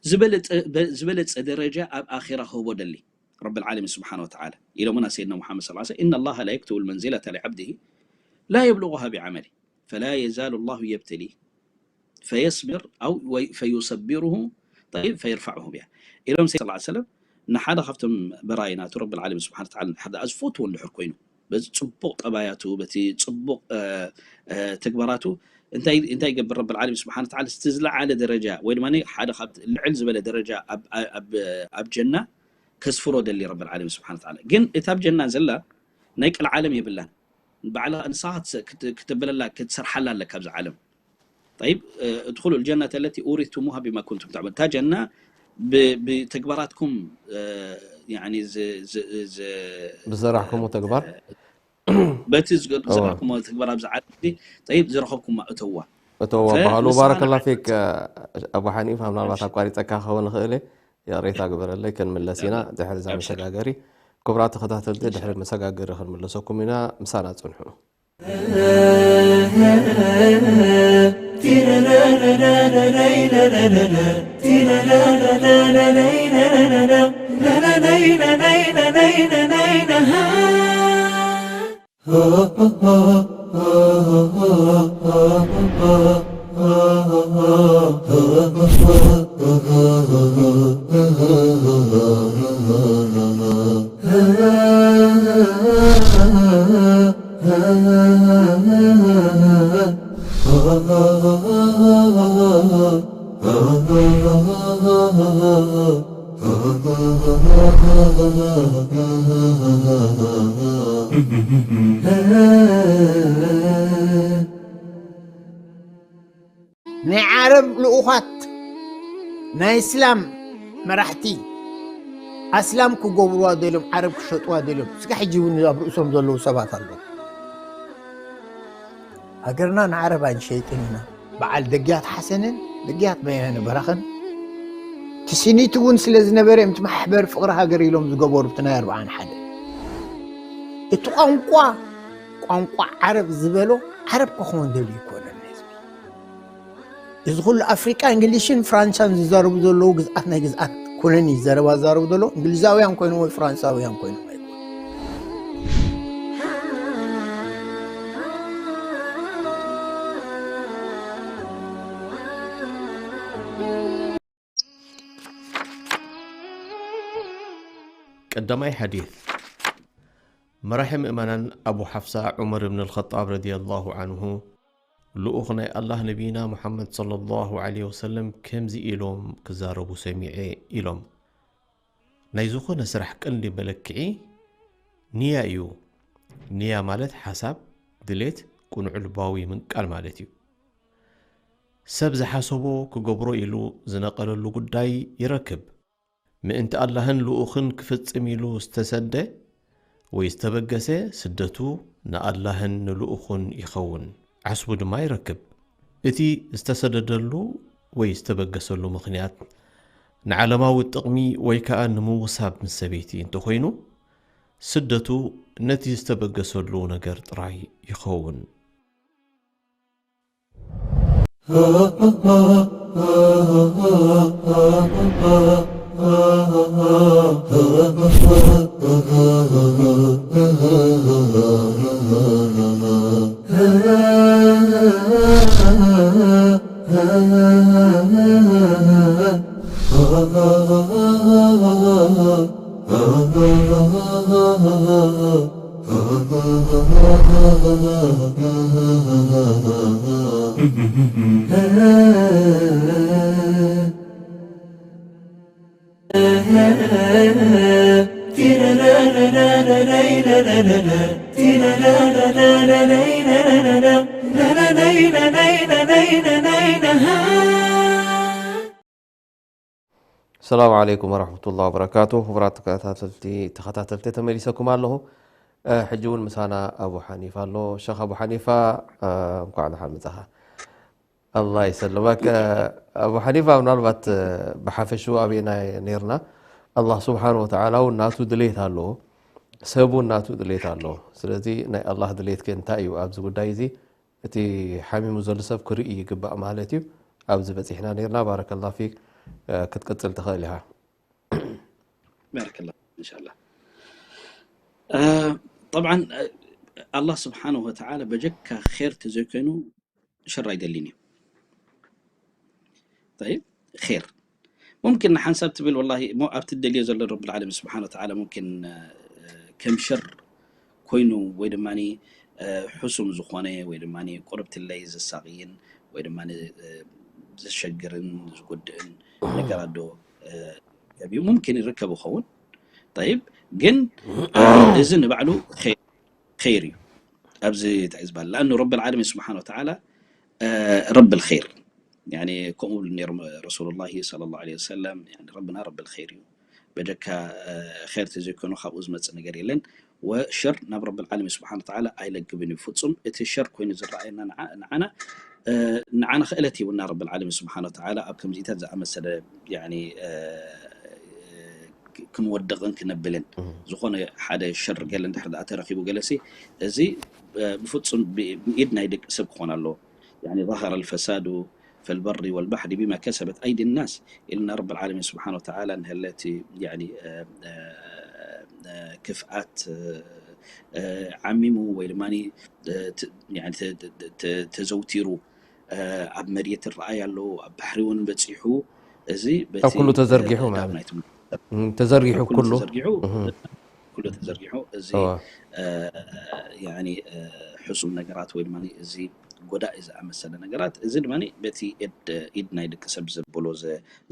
ዝበለፀ በ- ዝበለፀ ደረጃ ኣብ ኣኺራ ክህቦ ደሊ ረብ ዓለሚን ስብሓን ወተዓላ ኢሎምና ሰይድና ሙሓመድ صلى الله عليه وسلم إن الله لا يكتب المنزلة لعبده لا يبلغها بعمله فلا يزال الله يبتليه فيصبر أو وي- فيصبره طيب فيرفعه بها ኢሎም ስ ሰለም ንሓደ ካብቶም በራይ ናቱ ረብ ዓለሚን ስብሓን ወተዓላ ሓደ ዝፈትዎ እንድሕር ኮይኑ በዚ ፅቡቕ ጠባያቱ በቲ ፅቡቕ እ፣ እ፣ ተግባራቱ እንታይ እንታይ ይገብር ረብ ዓለሚን ስብሓን ወተዓላ እቲ ዝለዓለ ደረጃ ወይ ድማ ሓደ ካብ ልዕል ዝበለ ደረጃ ኣብ ኣብ ኣብ ጀና ከስፍሮ ደሊ ረብ ዓለሚን ስብሓን ወተዓላ ግን እታ ኣብ ጀና ዘላ ናይ ቀልዓለም የብላን ባዕላ ንስኻ ክትስ- ክት- ክትብለላ ክትሰርሓላ ኣለካ ኣብዚ ዓለም طيب ادخلوا الجنة التي أورثتموها بما كنتم تعملون እታ ጀና ብ- ብተግባራትኩም እ፣ ያኒ ዝ- ዝ- ዝ- ብዝሰራሕኩሞ ተግባር በቲ ዝገ- እዋ ዝሰራሕኩሞ ተግባር ኣብዚ ዓለም እዚ طيب ዝረኸብኩማ እተዋ እቶ ኣባሃሉ ባረከላ ፊክ። ኣቡ ሓኒፋ፣ ምናልባት ኣቋሪፀካ ክኸውን ይኽእል እየ፣ ይቕሬታ ግበረለይ። ክንምለስ ኢና ድሕሪ እዛ መሰጋገሪ። ክቡራት ተኸታተልቲ፣ ድሕሪ መሰጋገሪ ክንምለሰኩም ኢና። ምሳና ጽንሑ። ናይ ዓረብ ልኡኻት፣ ናይ እስላም መራሕቲ፣ ኣስላም ክገብርዋ ደልዮም፣ ዓረብ ክሸጥዋ ደልዮም። ስጋ ሕጂ እውን ኣብ ርእሶም ዘለዉ ሰባት ኣለዉ። ሃገርና ንዓረብ ኣይንሸይጥን ኢና። በዓል ደግያት ሓሰንን ደግያት በያነ በራኸን ትስኒት እውን ስለ ዝነበረ እዮም፣ እቲ ማሕበር ፍቕሪ ሃገር ኢሎም ዝገበሩ፣ እቲ ናይ ኣርብዓን ሓደ። እቲ ቋንቋ፣ ቋንቋ ዓረብ ዝበሎ ዓረብ ክኸውን ደልዩ ይኮነን ህዝቢ። እዚ ኩሉ ኣፍሪቃ እንግሊሽን ፍራንሳን ዝዛረቡ ዘለዉ ግዝኣት ናይ ግዝኣት ኩነኒ ዘረባ ዝዛረቡ ዘለዉ እንግሊዛውያን ኮይኖም ወይ ፍራንሳውያን ኮይኖም ኣይኮኑን። ቀዳማይ ሓዲት። መራሒ ምእመናን ኣቡ ሓፍሳ ዑመር እብን ኣልኸጣብ ረዲየላሁ ዓንሁ፣ ልኡኽ ናይ ኣላህ ነቢይና ሙሓመድ ሰለላሁ ዐለይሂ ወሰለም ከምዚ ኢሎም ክዛረቡ ሰሚዐ ኢሎም። ናይ ዝኾነ ስራሕ ቀንዲ መለክዒ ንያ እዩ። ንያ ማለት ሓሳብ፣ ድሌት፣ ቅኑዕ ልባዊ ምንቃል ማለት እዩ። ሰብ ዝሓሰቦ ክገብሮ ኢሉ ዝነቐለሉ ጉዳይ ይረክብ። ምእንቲ ኣላህን ልኡኽን ክፍጽም ኢሉ ዝተሰደ ወይ ዝተበገሰ ስደቱ ንኣላህን ንልኡኹን ይኸውን፣ ዓስቡ ድማ ይረክብ። እቲ ዝተሰደደሉ ወይ ዝተበገሰሉ ምኽንያት ንዓለማዊ ጥቕሚ ወይ ከኣ ንምውሳብ ምስ ሰበይቲ እንተኾይኑ፣ ስደቱ ነቲ ዝተበገሰሉ ነገር ጥራይ ይኸውን። ሰላም ዓለይኩም ወረሕመቱላሂ ወበረካቱ። ክቡራት ተከታተልቲ፣ ተኸታተልቲ ተመሊሰኩም ኣለኹ። እ፣ ሕጂ እውን ምሳና ኣቡ ሓኒፋ ኣሎ። ሸኽ ኣቡ ሓኒፋ፣ እ፣ እንኳዕ ደሓን መጻኻ። ኣላህ ይሰልመክ። ኣቡ ሓኒፋ ምናልባት፣ እ፣ ብሓፈሽኡ ኣበየናይ ነይርና? ኣላህ ስብሓን ወተዓላ እውን ናቱ ድሌት ኣለዎ። ሰብ እውን ናቱ ድሌት ኣለዎ። ስለዚ ናይ ኣላህ ድሌት ከ እንታይ እዩ ኣብዚ ጉዳይ እዚ? እቲ ሓሚሙ ዘሎ ሰብ ክርኢ ይግባእ ማለት እዩ። ኣብዚ በጺሕና ነይርና። ባረከላህ ፊክ፣ እ፣ ክትቅጽል ትኽእል ኢኻ። ባረከላህ፣ ኢንሻላህ። እ፣ ጠብዓን፣ እ፣ ኣላህ ስብሓነሁ ወተዓላ በጀካ ኼር ተዘይኮይኑ ሸር ኣይደልን እዩ። ጠይብ፣ ኼር ሙምኪን ንሓንሳብ ትብል፣ ወላሂ፣ እሞ ኣብቲ ደልዮ ዘሎ ረብል ዓለሚን ስብሓን ወተዓላ ሙምኪን፣ እ፣ ከም ሸር ኮይኑ ወይ ድማ፣ እ፣ ሕሱም ዝኾነ ወይ ድማ ቁርብትለይ ዘሳቕይን ወይ ድማ፣ እ፣ ዘሸግርን ዝጎድእን ነገራት ዶ፣ እ፣ ገቢኡ ሙምኪን ይርከብ ይኸውን። ጠይብ፣ ግን፣ እ፣ እዚ ንባዕሉ ኸይር ኸይር እዩ። ኣብዚ ትዕዝባ ኣላ። ለኣኑ ረብል ዓለሚን ስብሓን ወተዓላ፣ እ፣ ረብል ኸይር። ያኒ ከምኡ ብሉ ነይሮም ረሱሉላሂ ሰለላሁ ዐለይሂ ወሰለም፣ ያኒ ረብና ረብል ኸይር እዩ። በጀካ፣ እ፣ ኸይር ተዘይኮይኑ ካብኡ ዝመጽእ ነገር የለን። ወሸር ናብ ረብል ዓለሚን ስብሓን ወተዓላ ኣይለግብን እዩ ፍጹም። እቲ ሸር ኮይኑ ዝረኣየና ንዓ-፣ ንዓና ንዓና ክእለት ሂቡና ረብል ዓለሚን ስብሓን ወተዓላ ኣብ ከምዚታት ዝኣመሰለ ያኒ ክንወድቕን ክነብልን ዝኾነ ሓደ ሸር ገለ እንድሕር ደኣ ተረኺቡ ገለሲ እዚ ብፍፁም ብኢድ ናይ ደቂ ሰብ ክኾን ኣለዎ። ظهر الفساد في البر والبحر بما كسبت أيدي الناس ኢልና ረብል ዓለሚን ስብሓን ወተዓላ ንህለቲ ክፍኣት ዓሚሙ ወይ ድማ ተዘውቲሩ ኣብ መሬት ይረኣይ ኣሎ፣ ኣብ ባሕሪ እውን በፂሑ። እዚ ኣብ ኩሉ ተዘርጊሑ ማለት ተዘርጊሑ ኩሉ ኩሉ ተዘርጊሑ እዚ ሕሱም ነገራት ወይ ድማ እዚ ጎዳኢ ዝኣመሰለ ነገራት እዚ ድማ በቲ ኢድ ናይ ደቂ ሰብ ዘብሎ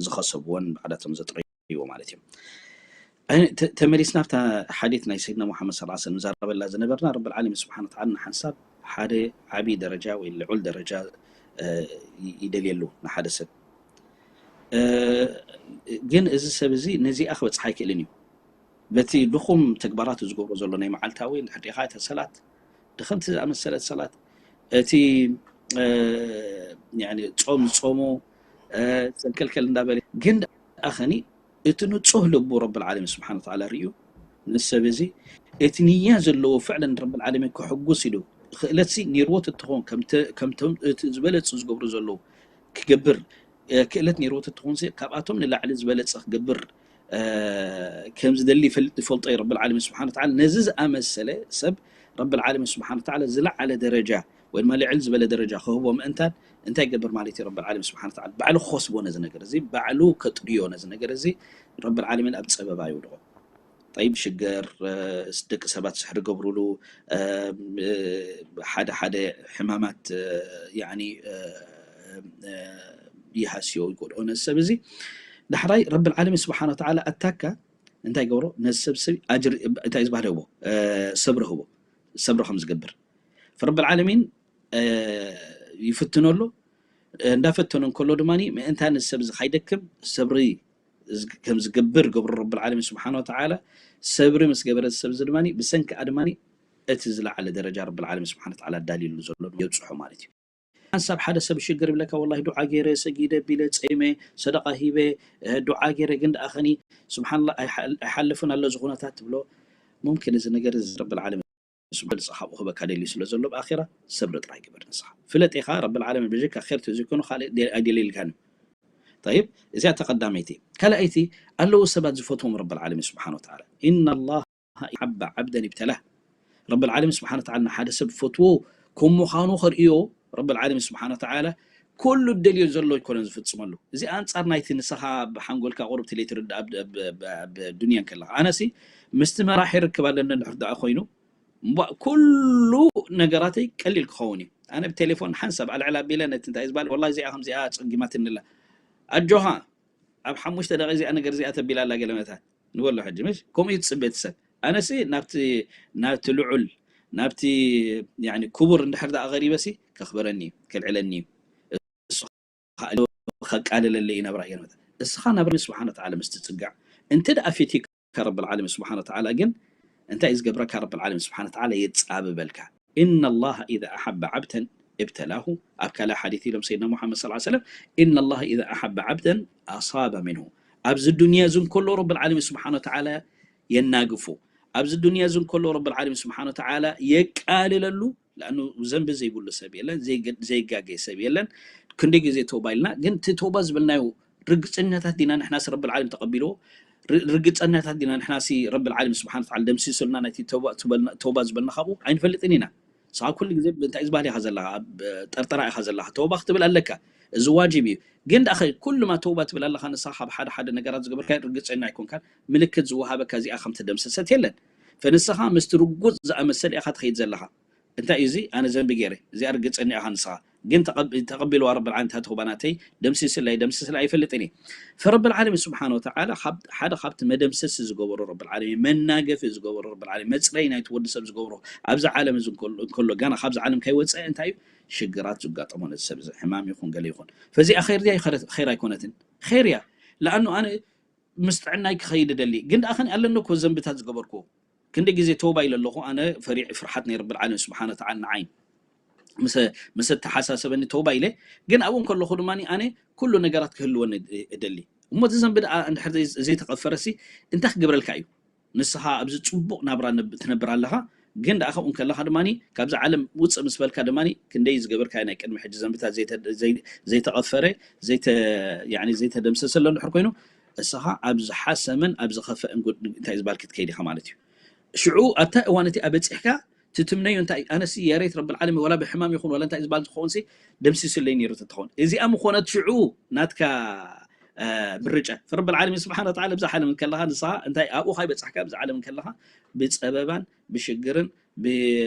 ዝኸሰብዎን ባዕላቶም ዘጥረይዎ ማለት እዮም። ተመሊስና ኣብታ ሓዲት ናይ ሰይድና ሙሓመድ ስ ሰለም ንዛረበላ ዝነበርና ረብል ዓለሚን ስብሓን ወተዓላ ንሓንሳብ ሓደ ዓብዪ ደረጃ ወይ ልዑል ደረጃ ይደልየሉ ንሓደ ሰብ። ግን እዚ ሰብ እዚ ነዚኣ ክበፅሕ ኣይክእልን እዩ። በቲ ድኹም ተግባራቱ ዝገብሮ ዘሎ ናይ መዓልታዊ እንድሕር ዲኻ እታ ሰላት ድኽምቲ ዝኣመሰለት ሰላት እቲ ጾም ዝጾሙ ዘንከልከል እንዳበለ ግን ኣኸኒ እቲ ንጹህ ልቡ ረብል ዓለሚን ስብሓን ወተዓላ ርእዩ ንሰብ እዚ እቲ ንያ ዘለዎ ፍዕለን ረብል ዓለሚን ክሕጉስ ኢሉ ክእለትሲ ኔርዎ ትትኾን ከምቶም እቲ ዝበለጹ ዝገብሩ ዘለዉ ክገብር ክእለት ኔርዎ ትትኾንሲ ካብኣቶም ንላዕሊ ዝበለጸ ክገብር ከም ዝደሊ ይፈልጥ ይፈልጦ እዩ ረብል ዓለሚን ስብሓን ወተዓላ ነዚ ዝኣመሰለ ሰብ ረብል ዓለሚን ስብሓን ወተዓላ ዝለዓለ ደረጃ ወይ ድማ ልዕል ዝበለ ደረጃ ክህቦ ምእንታን እንታይ ይገብር ማለት እዩ ረብል ዓለሚን ስብሓን ወተዓላ ባዕሉ ክኸስቦ ነዚ ነገር እዚ ባዕሉ ከጥርዮ ነዚ ነገር እዚ ረብል ዓለሚን ኣብ ፀበባ ይውድቖ ጠይብ ሽገር ደቂ ሰባት ስሕሪ ገብሩሉ ሓደ ሓደ ሕማማት ያኒ ይሃስዮ ይጎድኦ ነዚ ሰብ እዚ ዳሕራይ ረብል ዓለሚን ስብሓን ወተዓላ ኣታካ እንታይ ገብሮ ነዚ ሰብ ሰብ ኣጅር እንታይ ዝበሃል ህቦ ሰብሪ ህቦ ሰብሪ ከም ዝገብር ፈረብል ዓለሚን ይፍትኖ ኣሎ እንዳፈተኖ እንከሎ ድማ ምእንታ ነዚ ሰብ እዚ ካይደክም ሰብሪ ከም ዝገብር ገብሩ ረብል ዓለሚን ስብሓን ወተዓላ ሰብሪ ምስ ገበረ ሰብ እዚ ድማ ብሰንኪኣ ድማ እቲ ዝለዓለ ደረጃ ረብል ዓለሚን ስብሓን ወተዓላ ኣዳልዩሉ ዘሎ የብፅሖ ማለት እዩ ሓንሳብ ሓደ ሰብ ሽግር ይብለካ ወላሂ ዱዓ ገይረ ሰጊደ ቢለ ፀይመ ሰደቃ ሂበ ዱዓ ገይረ ግን ደኣ ኸኒ ስብሓንላ ኣይሓልፍን ኣሎ ዝኹነታት ትብሎ ሙምኪን እዚ ነገር እዚ ረብል ዓለሚን ስብሓን ንስኻ ካብኡ ክበካ ደልዩ ስለ ዘሎ ብኣኼራ ሰብሪ ጥራይ ግበር ንስኻ ፍለጥ ኢኻ ረብል ዓለሚን ብጀካ ኼር ተዘይኮኑ ካልእ ኣይደልየልካን እዩ طيب እዚኣ ተቐዳመይቲ ካልኣይቲ ኣለዉ ሰባት ዝፈትዎም ረብል ዓለሚን ስብሓን ወተዓላ إن الله إذا أحب عبدا ابتلاه ረብል ዓለሚን ስብሓን ወተዓላ ንሓደ ሰብ ፈትዎ ከም ምዃኑ ከርእዮ ረብል ዓለሚን ስብሓን ወተዓላ ኩሉ ደልዮ ዘሎ ኣይኮነን ዝፍፅመሉ እዚ ኣንፃር ናይቲ ንስኻ ብሓንጎልካ ቁርብ ትለይ ትርዳእ ኣብ ዱንያ ከለኻ ኣነሲ ምስቲ መራሒ ርክብ ኣለኒ እንድሕር ደኣ ኮይኑ እምቧእ ኩሉ ነገራተይ ቀሊል ክኸውን እዩ ኣነ ብቴሌፎን ሓንሳብ ኣልዕል ኣቢለ ነቲ እንታይ ዝበሃል ወላ እዚኣ ከምዚኣ ፀጊማትኒ ኣላ ኣጆኻ ኣብ ሓሙሽተ ደቂ እዚኣ ነገር እዚኣ ተቢላ ኣላ ገለ መታት ንበሎ ሕጂ ምሽ ከምኡ እዩ ትፅበ እቲ ሰብ ኣነሲ ናብቲ ናብቲ ልዑል ናብቲ ያኒ ክቡር እንድሕር ደኣ ቀሪበሲ ከኽብረኒ እዩ ከልዕለኒ እዩ እሱ ከቃልለለ እዩ ናብራ ገለ መታት እስኻ ናብ ረቢ ስብሓን ወተዓላ ምስ ትፅጋዕ እንተ ደኣ ፊቲ ረብል ዓለሚን ስብሓን ወተዓላ ግን እንታይ እዩ ዝገብረካ ረብል ዓለሚን ስብሓን ወተዓላ የፃብበልካ إن الله إذا أحب عبدا ابتلاه ኣብ ካልእ ሓዲት ኢሎም ሰይድና ሙሓመድ ስ ሰለም إن الله إذا أحب عبدا أصاب منه ኣብዚ ዱንያ እዚ እንከሎ ረብል ዓለሚን ስብሓን ወተዓላ የናግፎ ኣብዚ ዱንያ እዚ እንከሎ ረብል ዓለሚን ስብሓን ወተዓላ የቃልለሉ ለኣኑ ዘንቢ ዘይብሉ ሰብ የለን ዘይጋገ ሰብ የለን ክንደይ ግዜ ተውባ ኢልና ግን እቲ ተውባ ዝበልናዮ ርግፀኛታት ዲና ንሕናሲ ረብል ዓለም ተቐቢልዎ ርግፀኛታት ዲና ንሕናሲ ረብል ዓለም ስብሓን ወተዓላ ደምሲሱልና ናይቲ ተውባ ዝበልና ካብኡ ኣይንፈልጥን ኢና ንስኻ ኩሉ ግዜ እንታይ ዝበሃል ኢኻ ዘለኻ ኣብ ጠርጠራ ኢኻ ዘለኻ ተውባ ክትብል ኣለካ እዚ ዋጅብ እዩ ግን ደኣ ኩሉማ ተውባ ትብል ኣለኻ ንስኻ ካብ ሓደ ሓደ ነገራት ዝገበርካ ርግፀኛ ኣይኮንካን ምልክት ዝወሃበካ እዚኣ ከም ተደምሰሰት የለን ፈንስኻ ምስቲ ርጉፅ ዝኣመሰለ ኢኻ ትኸይድ ዘለኻ እንታይ እዩ እዚ ኣነ ዘንቢ ገይረ እዚኣ ርግፀኛ ኢኻ ንስኻ ግን ተቐቢልዋ ረብል ዓለሚን እታ ተውባ ናተይ ደምሲስለይ ደምሲስለይ ኣይፈልጥን እየ ፈረብል ዓለሚን ስብሓን ወተዓላ ሓደ ካብቲ መደምሰሲ ዝገበሮ ረብል ዓለሚን መናገፊ ዝገበሮ ረብል ዓለሚን መፅረይ ናይቲ ወዲ ሰብ ዝገብሮ ኣብዚ ዓለም እዚ እንከሎ ጋና ካብዚ ዓለም ከይወፀ እንታይ እዩ ሽግራት ዝጋጠሞ ነዚ ሰብ እዚ ሕማም ይኹን ገለ ይኹን ፈዚኣ ኸይር ድያ ኸይር ኣይኮነትን ኸይር እያ ለኣኑ ኣነ ምስ ጥዕናይ ክኸይድ እደሊ ግን ደኣ ከን ኣለኒ እኮ ዘንብታት ዝገበርኩዎ ክንደ ግዜ ተውባ ኢለ ኣለኹ ኣነ ፈሪዕ ፍርሓት ናይ ረብል ዓለሚን ስብሓን ወተዓላ ንዓይ ምስ ኣተሓሳሰበኒ ተውባ ኢለ። ግን ኣብኡ ከለኹ ድማ ኣነ ኩሉ ነገራት ክህልወኒ እደሊ። እሞ እቲ ዘንቢ ደኣ እንድሕር ዘይተቐፈረሲ እንታይ ክገብረልካ እዩ? ንስኻ ኣብዚ ጽቡቕ ናብራ ትነብር ኣለኻ። ግን ደኣ ካብኡ ከለኻ ድማ ካብዚ ዓለም ውፅእ ምስ በልካ ድማ ክንደይ ዝገበርካዮ ናይ ቅድሚ ሕጂ ዘንብታት ዘይተቐፈረ ዘይተደምሰሰ ኣሎ እንድሕር ኮይኑ፣ እስኻ ኣብ ዝሓሰመን ኣብ ዝኸፈእን እንታይ ዝበሃል ክትከይድ ኢኻ ማለት እዩ። ሽዑ ኣብታ እዋን እቲኣ በፂሕካ ትትምነዮ እንታይ? ኣነሲ ያሬት ረብል ዓለሚ ወላ ብሕማም ይኹን ወላ እንታይ ዝበሃል ዝኸውን ሲ ደምሲስለይ ነይሩ ተትኸውን። እዚኣ ምኾነት ሽዑ ናትካ ምርጫ ረብል ዓለሚ ስብሓን ወተዓላ ብዛ ዓለም ከለኻ ንስኻ እንታይ ኣብኡ ካይበፃሕካ ብዛ ዓለም ከለኻ ብፀበባን ብሽግርን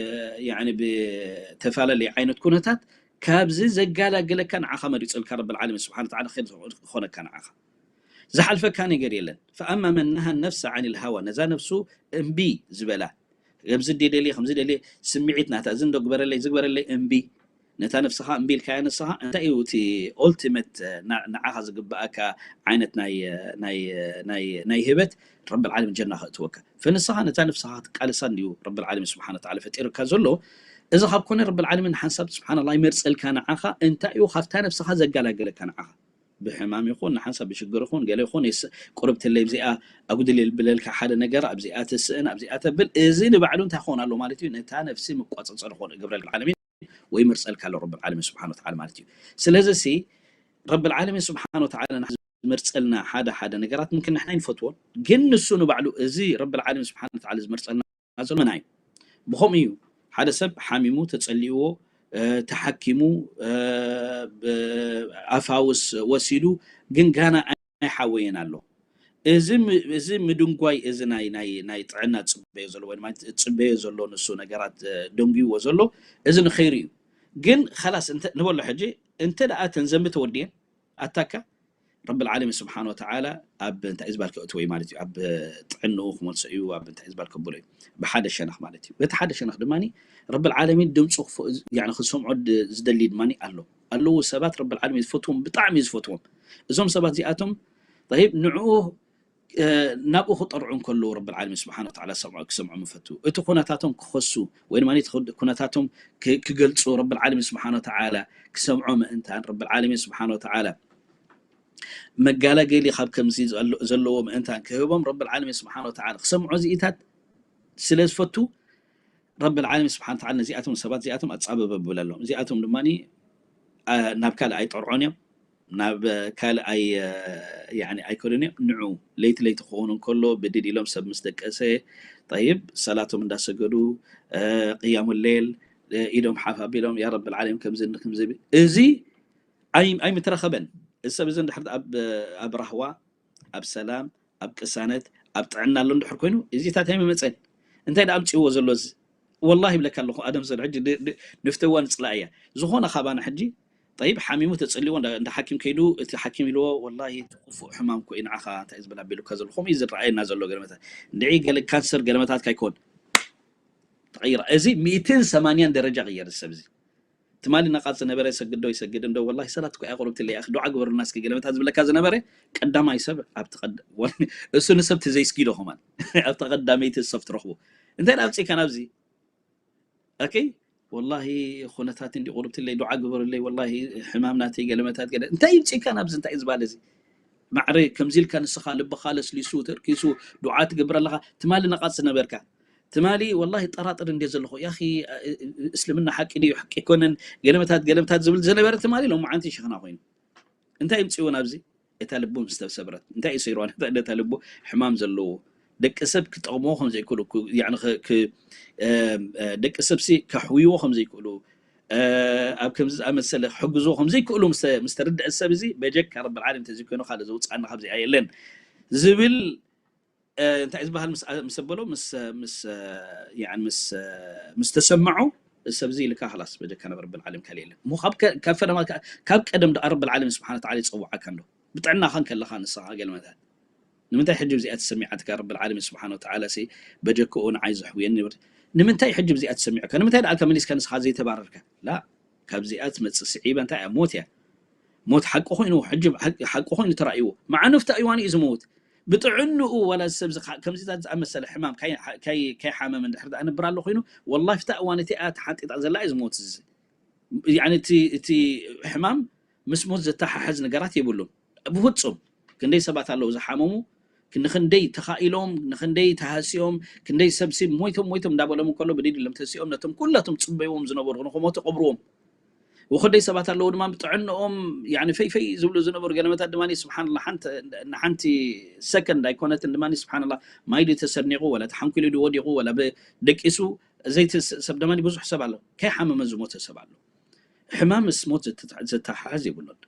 ብተፈላለየ ዓይነት ኩነታት ካብዚ ዘጋላግለካ ንዓኻ መሪፅልካ ረብል ዓለሚ ስብሓን ወተዓላ ር ዝኾነካ ንዓኻ ዝሓልፈካ ነገር የለን። ፈኣማ መን ነሃ ነፍሰ ዓን ልሃዋ ነዛ ነፍሱ እምቢ ዝበላ ከምዚ ደልየ ከምዚ ደልየ ስምዒት ናታ እዚ እንዶ ግበረለይ ዝግበረለይ እምቢ ነታ ነፍስኻ እምቢ ኢልካያ ንስኻ እንታይ እዩ እቲ ኦልቲመት ንዓኻ ዝግብኣካ ዓይነት ናይ ህበት ረብል ዓለም ጀና ከእትወካ ፈንስኻ ነታ ነፍስኻ ክትቃልሳ እንድዩ ረብል ዓለም ስብሓን ወተዓላ ፈጢርካ ዘሎ እዚ ካብ ኮነ ረብል ዓለምን ሓንሳብ ስብሓንላ ይመርፀልካ ንዓኻ እንታይ እዩ ካብታ ነፍስኻ ዘጋላገለካ ንዓኻ ብሕማም ይኹን ንሓንሳብ ብሽግር ይኹን ገለ ይኹን ቁርብትለይ ብዚኣ ኣጉድል የብለልካ ሓደ ነገር ኣብዚኣ ትስእን ኣብዚኣ ተብል እዚ ንባዕሉ እንታይ ክኾን ኣሎ ማለት እዩ ነታ ነፍሲ መቋፀፀሪ ክኾን እገብረልካ ዓለሚን ወይ መርፀልካ ኣሎ ረብል ዓለሚን ስብሓን ወተዓላ ማለት እዩ ስለዚ ሲ ረብል ዓለሚን ስብሓን ወተዓላ ዝመርፀልና ሓደ ሓደ ነገራት ምምክን ንሕና ይንፈትዎን ግን ንሱ ንባዕሉ እዚ ረብል ዓለሚን ስብሓን ወተዓላ ዝመርፀልና ዘሎ መና እዩ ብኸምኡ እዩ ሓደ ሰብ ሓሚሙ ተፀሊእዎ ተሓኪሙ ኣፋውስ ወሲዱ ግን ጋና ኣይሓወየን ኣሎ እዚ ምድንጓይ እዚ ናይ ጥዕና ዝፅበዮ ዘሎ ወይ ድማ ዝፅበዮ ዘሎ ንሱ ነገራት ደንጉይዎ ዘሎ እዚ ንኸይሩ እዩ ግን ኸላስ ንበሎ ሕጂ እንተ ደኣ ተን ዘንቢ ተወዲየን ኣታካ ረብል ዓለሚን ስብሓን ወተዓላ ኣብ እንታይ ዝበሃል ከእትዎ እዩ ማለት እዩ ኣብ ጥዕንኡ ክመልሶ እዩ ኣብ እንታይ ዝበሃል ከብሎ እዩ ብሓደ ሸነኽ ማለት እዩ በቲ ሓደ ሸነኽ ድማ ረብል ዓለሚን ድምፁ ክሰምዖ ዝደሊ ድማ ኣሎ ኣለዉ ሰባት ረብል ዓለሚን ዝፈትዎም ብጣዕሚ ዝፈትዎም እዞም ሰባት እዚኣቶም ይብ ንዕኡ ናብኡ ክጠርዑ እንከለዉ ረብል ዓለሚን ስብሓን ወተዓላ ሰምዖ ክሰምዖ ምፈቱ እቲ ኩነታቶም ክኸሱ ወይ ድማ ኩነታቶም ክገልፁ ረብል ዓለሚን ስብሓን ወተዓላ ክሰምዖ ምእንታን ረብል ዓለሚን ስብሓን ወተዓላ መጋላገሊ ካብ ከምዚ ዘለዎ ምእንታን ክህቦም ረብል ዓለሚን ስብሓን ወተዓላ ክሰምዖ እዚኢታት ስለ ዝፈቱ ረብል ዓለሚን ስብሓን ወተዓላ ነዚኣቶም ሰባት እዚኣቶም ኣፃበበ ብለሎም እዚኣቶም ድማ ናብ ካልእ ኣይጠርዖን እዮም ናብ ካልእ ኣይከዱን እዮም ንዑ ለይቲ ለይቲ ክኾኑ እንከሎ ብድድ ኢሎም ሰብ ምስ ደቀሰ ጠይብ ሰላቶም እንዳሰገዱ ቅያሙ ሌል ኢዶም ሓፍ ኣቢሎም ያ ረብል ዓለሚን ከምዚ ከምዚ እዚ ኣይምትረኸበን እዚ ሰብ እዚ እንድሕር ኣብ ራህዋ ኣብ ሰላም ኣብ ቅሳነት ኣብ ጥዕና ኣሎ እንድሕር ኮይኑ እዚታት ኣይመመፀን እንታይ ደኣ ኣምፅእዎ ዘሎ እዚ ወላሂ ይብለካ ኣለኹ ኣደም ሰብ ሕጂ ንፍተዋ ንፅላእ እያ ዝኾነ ካባና ሕጂ ጠይብ ሓሚሙ ተፅልዎ እንዳ ሓኪም ከይዱ እቲ ሓኪም ኢልዎ ወላሂ እቲ ክፉእ ሕማም ኮ ንዓኻ እንታይ ዝበል ኣቢሉካ ዘሎ ከምኡ እዩ ዝረኣየና ዘሎ ገለመታት እንድዒ ገለ ካንሰር ገለመታት ካይኮን ተቐይራ እዚ ሚእትን ሰማንያን ደረጃ ቅየር ሰብ እዚ ትማሊ ነቓጽ ዝነበረ ይሰግድ ዶ ይሰግድ እንዶ ወላሂ ሰላት እኮ ኣያ ቁርብትለይ ኣኺ ዱዓ ግበሩልና እስኪ ገለመታት ዝብለካ ዝነበረ ቀዳማይ ሰብ ኣብቲ እሱ ንሰብ ተዘይስጊዶ ከማን ኣብቲ ቀዳመይቲ ሰብ ትረኽቦ እንታይ ኣብፂካ ናብዚ ኣከይ ወላሂ ኩነታት እንዲ ቁርብትለይ ዱዓ ግበሩለይ ወላሂ ሕማም ናተይ ገለመታት ገለ እንታይ ይምፅካ ናብዚ እንታይ ዝበሃል እዚ ማዕረ ከምዚ ኢልካ ንስኻ ልብኻ ለስሊሱ ተርኪሱ ዱዓ ትገብር ኣለኻ ትማሊ ነቓጽ ነበርካ ትማሊ ወላሂ ጠራጥር እንደ ዘለኹ ያኺ እስልምና ሓቂ ድዩ ሓቂ ኣይኮነን ገለመታት ገለመታት ዝብል ዝነበረ ትማሊ ሎማዓንቲ ሸኽና ኮይኑ እንታይ ይምፅዎ ናብዚ እታ ልቡ ምስ ተሰብረት እንታይ እዩ ሰይርዋ ነታ ልቡ ሕማም ዘለዎ ደቂ ሰብ ክጠቕምዎ ከም ዘይክእሉ ደቂ ሰብሲ ከሕውይዎ ከም ዘይክእሉ ኣብ ከምዚ ዝኣመሰለ ክሕግዝዎ ከም ዘይክእሉ ምስ ተርድአ ሰብ እዚ በጀካ ረብል ዓለም ተዘይኮይኑ ካልእ ዘውፅኣና ካብዚኣ የለን ዝብል እንታይ ዝበሃል ምስ ኣበሎ ምስ ምስ ምስ ምስ ተሰምዖ ሰብ እዚ ኢልካ ላስ በጀካ ናብ ረብል ዓለም ካልእ የለን እሞ ካብ ፈለማ ካብ ቀደም ደኣ ረብል ዓለም ስብሓን ወተዓላ ይፀውዓካ እንዶ ብጥዕናኻ ከለኻ ንስኻ ገለመታት ንምንታይ ሕጂ እዚኣ ተሰሚዓትካ ረብል ዓለም ስብሓን ወተዓላ በጀክኡ ንዓይ ዘሕውየኒ ንምንታይ ሕጂ እዚኣ ተሰሚዑካ ንምንታይ ደኣልካ መሊስካ ንስኻ ዘይተባረርካ ላ ካብዚኣ ትመፅእ ስዒባ እንታይ እያ ሞት እያ ሞት ሓቂ ኮይኑ ሕጂ ሓቂ ኮይኑ ተራእይዎ መዓኑ ፍታ እዋን እዩ ዝመውት ብጥዕንኡ ወላ ሰብ ከምዚታት ዝኣመሰለ ሕማም ከይሓመም እንድሕር ደኣ ነብር ኣሎ ኮይኑ ወላ ፍታ እዋን እቲኣ ተሓንጢጣ ዘላ እዩ ዝመውት እዚ ያኒ እቲ እቲ ሕማም ምስ ሞት ዘተሓሕዝ ነገራት የብሉን ብፍጹም። ክንደይ ሰባት ኣለዉ ዝሓመሙ፣ ንክንደይ ተኻኢሎም፣ ንክንደይ ተሃሲዮም፣ ክንደይ ሰብሲ ሞይቶም ሞይቶም እንዳበሎም እንከሎ ብድድ ኢሎም ተሲኦም ነቶም ኩላቶም ጽበይዎም ዝነበሩ ንክሞቱ ቀብርዎም። ወክንደይ ሰባት ኣለዉ ድማ ብጥዕንኦም ያኒ ፈይፈይ ዝብሉ ዝነበሩ ገለመታት ድማ ስብሓንላ ሓንቲ ንሓንቲ ሰከንድ ኣይኮነትን ድማ ስብሓንላ ማይ ድዩ ተሰኒቑ ወላ ተሓንኪሉ ድዩ ወዲቑ ወላ ደቂሱ ዘይትስ ሰብ ድማ ብዙሕ ሰብ ኣሎ ከይሓመመ ዝሞተ ሰብ ኣሎ። ሕማም ምስ ሞት ዘተሓሕዝ የብሉን።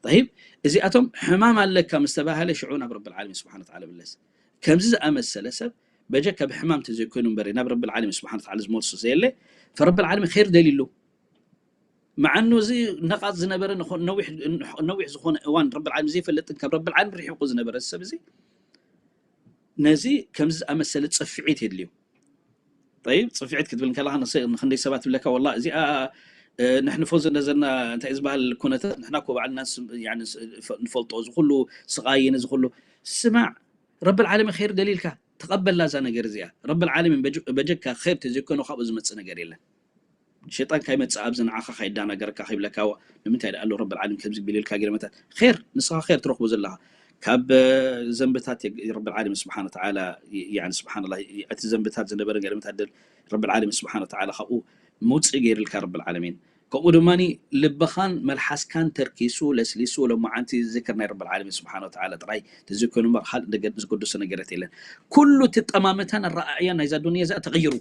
طيب እዚኣቶም ሕማም ኣለካ ምስ ተባሃለ ሽዑ ናብ ረብል ዓለሚን ስብሓን ወተዓላ ብለስ። ከምዚ ዝኣመሰለ ሰብ በጀካ ብሕማም ተዘይኮይኑ እምበር ናብ ረብል ዓለሚን ስብሓን ወተዓላ ዝመልሱ ዘየለ ፈረብል ዓለሚን ኸይር ደልዩ ኣሎ። መዓኑ እዚ ነቓጽ ዝነበረ ነዊሕ ዝኾነ እዋን ረብል ዓለሚን ዘይፈልጥን ካብ ረብል ዓለሚን ርሒቑ ዝነበረ ሰብ እዚ ነዚ ከምዚ ዝኣመሰለ ጽፍዒት የድልዩ። طيب ጽፍዒት ክትብል ከለኻ ንክንደይ ሰባት ትብለካ ወላ እዚኣ ንሕንፎ ዝነዘና እንታይ ዝበሃል ኩነታት ንሕና ኮ ባዕልና ንፈልጦ እዚ ኩሉ ስቓይን እዚ ኩሉ ስማዕ ረብል ዓለሚ ኸይር ደሊልካ ተቐበላ እዛ ነገር እዚኣ ረብል ዓለሚን በጀካ ኸይር ተዘይኮይኑ ካብኡ ዝመጽእ ነገር የለን። ሸይጣን ካይመጽእ ኣብዚ ንዓኻ ካይዳናገረካ ከይብለካ ንምንታይ ደኣ ኣሎ ረብል ዓለሚን ከምዚ ቢልልካ ገለመታት ኸይር ንስኻ ኸይር ትረኽቦ ዘለኻ ካብ ዘንብታት ረብል ዓለሚን ስብሓን ወተዓላ ያኒ ስብሓንላ እቲ ዘንብታት ዝነበረ ገለመታት ረብል ዓለሚን ስብሓን ወተዓላ ካብኡ መውፅእ ገይርልካ ረብል ዓለሚን ከምኡ ድማ ልብኻን መልሓስካን ተርኪሱ ለስሊሱ ለማዓንቲ ዝክር ናይ ረብል ዓለሚን ስብሓን ወተዓላ ጥራይ ተዘይኮይኑ እምበር ካልእ ነገር ዝገድሶ ነገረት የለን። ኩሉ እቲ ጠማመታን ኣረኣእያን ናይዛ ዱንያ እዚኣ ተቐይሩ።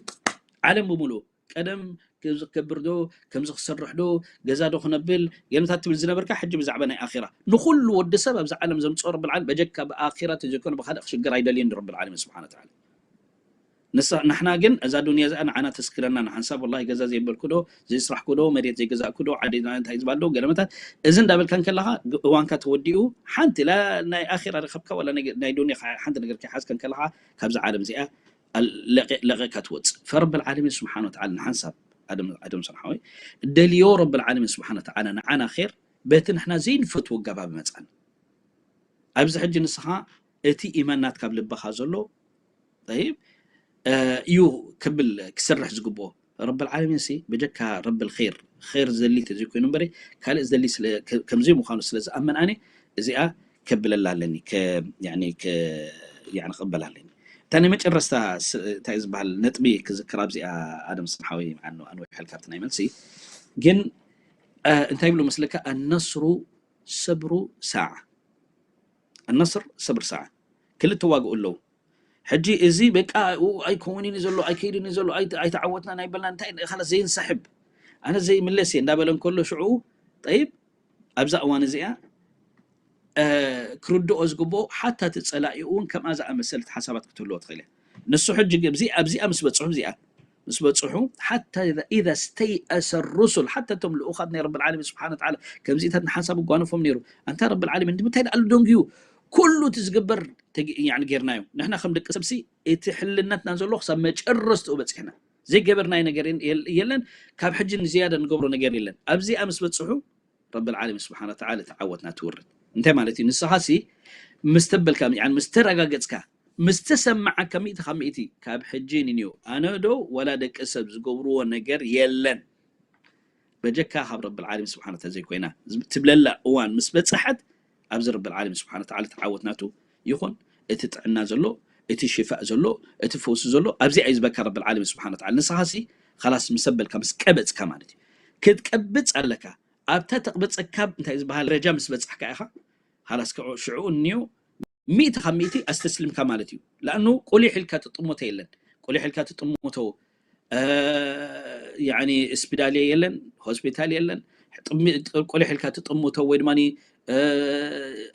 ዓለም ብምሉኡ ቀደም ከምዚ ክገብር ዶ ከምዚ ክሰርሕ ዶ ገዛ ዶ ክነብል ገለታት ትብል ዝነበርካ ሕጂ ብዛዕባ ናይ ኣኺራ ንኹሉ ወዲ ሰብ ኣብዚ ዓለም ዘምፅኦ ረብል ዓለሚን በጀካ ብኣኺራ ተዘይኮነ ብካልእ ክሽገር ኣይደልየን ረብል ዓለሚን ስብሓን ወተዓላ። ንሳ ንሕና ግን እዛ ዱንያ እዚኣ ንዓና ተስክረና ንሓንሳብ ወላሂ ገዛ ዘይበልኩ ዶ ዘይስራሕኩ ዶ መሬት ዘይገዛእኩ ዶ ዓዲ እንታይ ዝበሃል ዶ ገለመታት እዚ እንዳበልካ እንከለኻ እዋንካ ተወዲኡ ሓንቲ ላ ናይ ኣኺራ ረኸብካ ወላ ናይ ዱንያ ሓንቲ ነገር ከይሓዝካ እንከለኻ ካብዛ ዓለም እዚኣ ለቐካ ትወፅእ ፈረብል ዓለሚን ስብሓን ወተዓላ ንሓንሳብ ኣደም ሰንሓወይ ደልዮ ረብል ዓለሚን ስብሓን ወተዓላ ንዓና ኸይር በቲ ንሕና ዘይንፈትዎ ኣገባብ መፅኣን ኣብዚ ሕጂ ንስኻ እቲ ኢማን ናትካ ኣብ ልብኻ ዘሎ ጠይብ እዩ ክብል ክሰርሕ ዝግብኦ ረብል ዓለሚን ሲ በጀካ ረብል ኸይር ኸይር ዝደሊ ተዘይኮይኑ እምበረ ካልእ ዝደሊ ከምዚ ምዃኑ ስለ ዝኣምን ኣነ እዚኣ ከብለላ ኣለኒ ክቕበል ኣለኒ። እታ ናይ መጨረስታ እንታይ ዝበሃል ነጥቢ ክዝክር ኣብዚኣ ኣደም ስምሓዊ ምዓኑ ኣንዊሐልካ ኣብቲ ናይ መልሲ ግን እንታይ ይብሉ መስለካ ኣነስሩ ሰብሩ ሳዓ ኣነስር ሰብር ሳዓ ክልተ ዋግኡ ኣለዉ ሕጂ እዚ በቃ ኣይከውንን ዘሎ ኣይከይድን ዘሎ ኣይተዓወትና ናይ በልና እንታይ ካላ ዘይንሳሕብ ኣነ ዘይምለስ እየ እንዳበለ እንከሎ ሽዑ ጠይብ ኣብዛ እዋን እዚኣ ክርድኦ ዝግብኦ ሓታ እቲ ፀላኢኡ እውን ከምኣ ዝኣመሰለት ሓሳባት ክትህልዎ ትኽእል እያ ንሱ ሕጂ ኣብዚኣ ምስ በፅሑ እዚኣ ምስ በፅሑ ሓታ ኢዛ ስተይኣሰ ሩሱል ሓታ እቶም ልኡኻት ናይ ረብል ዓለሚን ስብሓን ወተዓላ ከምዚታት ንሓንሳብ እጓነፎም ነይሩ ኣንታ ረብል ዓለሚን ንምንታይ ደኣሉ ደንግዩ ኩሉ እቲ ዝግበር ጌርናዮ ንሕና ከም ደቂ ሰብሲ እቲ ሕልነትና ዘሎ ክሳብ መጨረስትኡ በፂሕና ዘይገበርናይ ነገር የለን ካብ ሕጂ ንዝያደ ንገብሮ ነገር የለን ኣብዚኣ ምስ በፅሑ ረብል ዓለሚን ስብሓን ወተዓላ ተዓወትና ትውርድ እንታይ ማለት እዩ ንስኻ ሲ ምስ ተበልካ ምስ ተረጋገፅካ ምስ ተሰማዓካ ሚእቲ ካብ ሚእቲ ካብ ሕጂ ንንዮ ኣነ ዶ ወላ ደቂ ሰብ ዝገብርዎ ነገር የለን በጀካ ካብ ረብል ዓለሚን ስብሓን ወተዓላ ዘይኮይና ትብለላ እዋን ምስ በፅሐት ኣብዚ ረብል ዓለሚን ስብሓን ወተዓላ ተዓወት ናቱ ይኹን እቲ ጥዕና ዘሎ እቲ ሽፋእ ዘሎ እቲ ፈውሲ ዘሎ ኣብዚኣ እዩ ዝበካ ረብል ዓለሚን ስብሓን ወተዓላ ንስኻ ሲ ኻላስ ምስ ኣበልካ ምስ ቀበፅካ ማለት እዩ ክትቀብፅ ኣለካ ኣብታ ተቕበፀካ እንታይ ዝበሃል ደረጃ ምስ በፃሕካ ኢኻ ኻላስ ሽዑ እኒዮ ሚእቲ ካብ ሚእቲ ኣስተስልምካ ማለት እዩ ለኣኑ ቁሊሕ ኢልካ ትጥሞቶ የለን ቁሊሕ ኢልካ ትጥሞቶ ያኒ ስፒዳል የለን ሆስፒታል የለን ቁሊሕ ኢልካ ትጥምቶ ወይ ድማ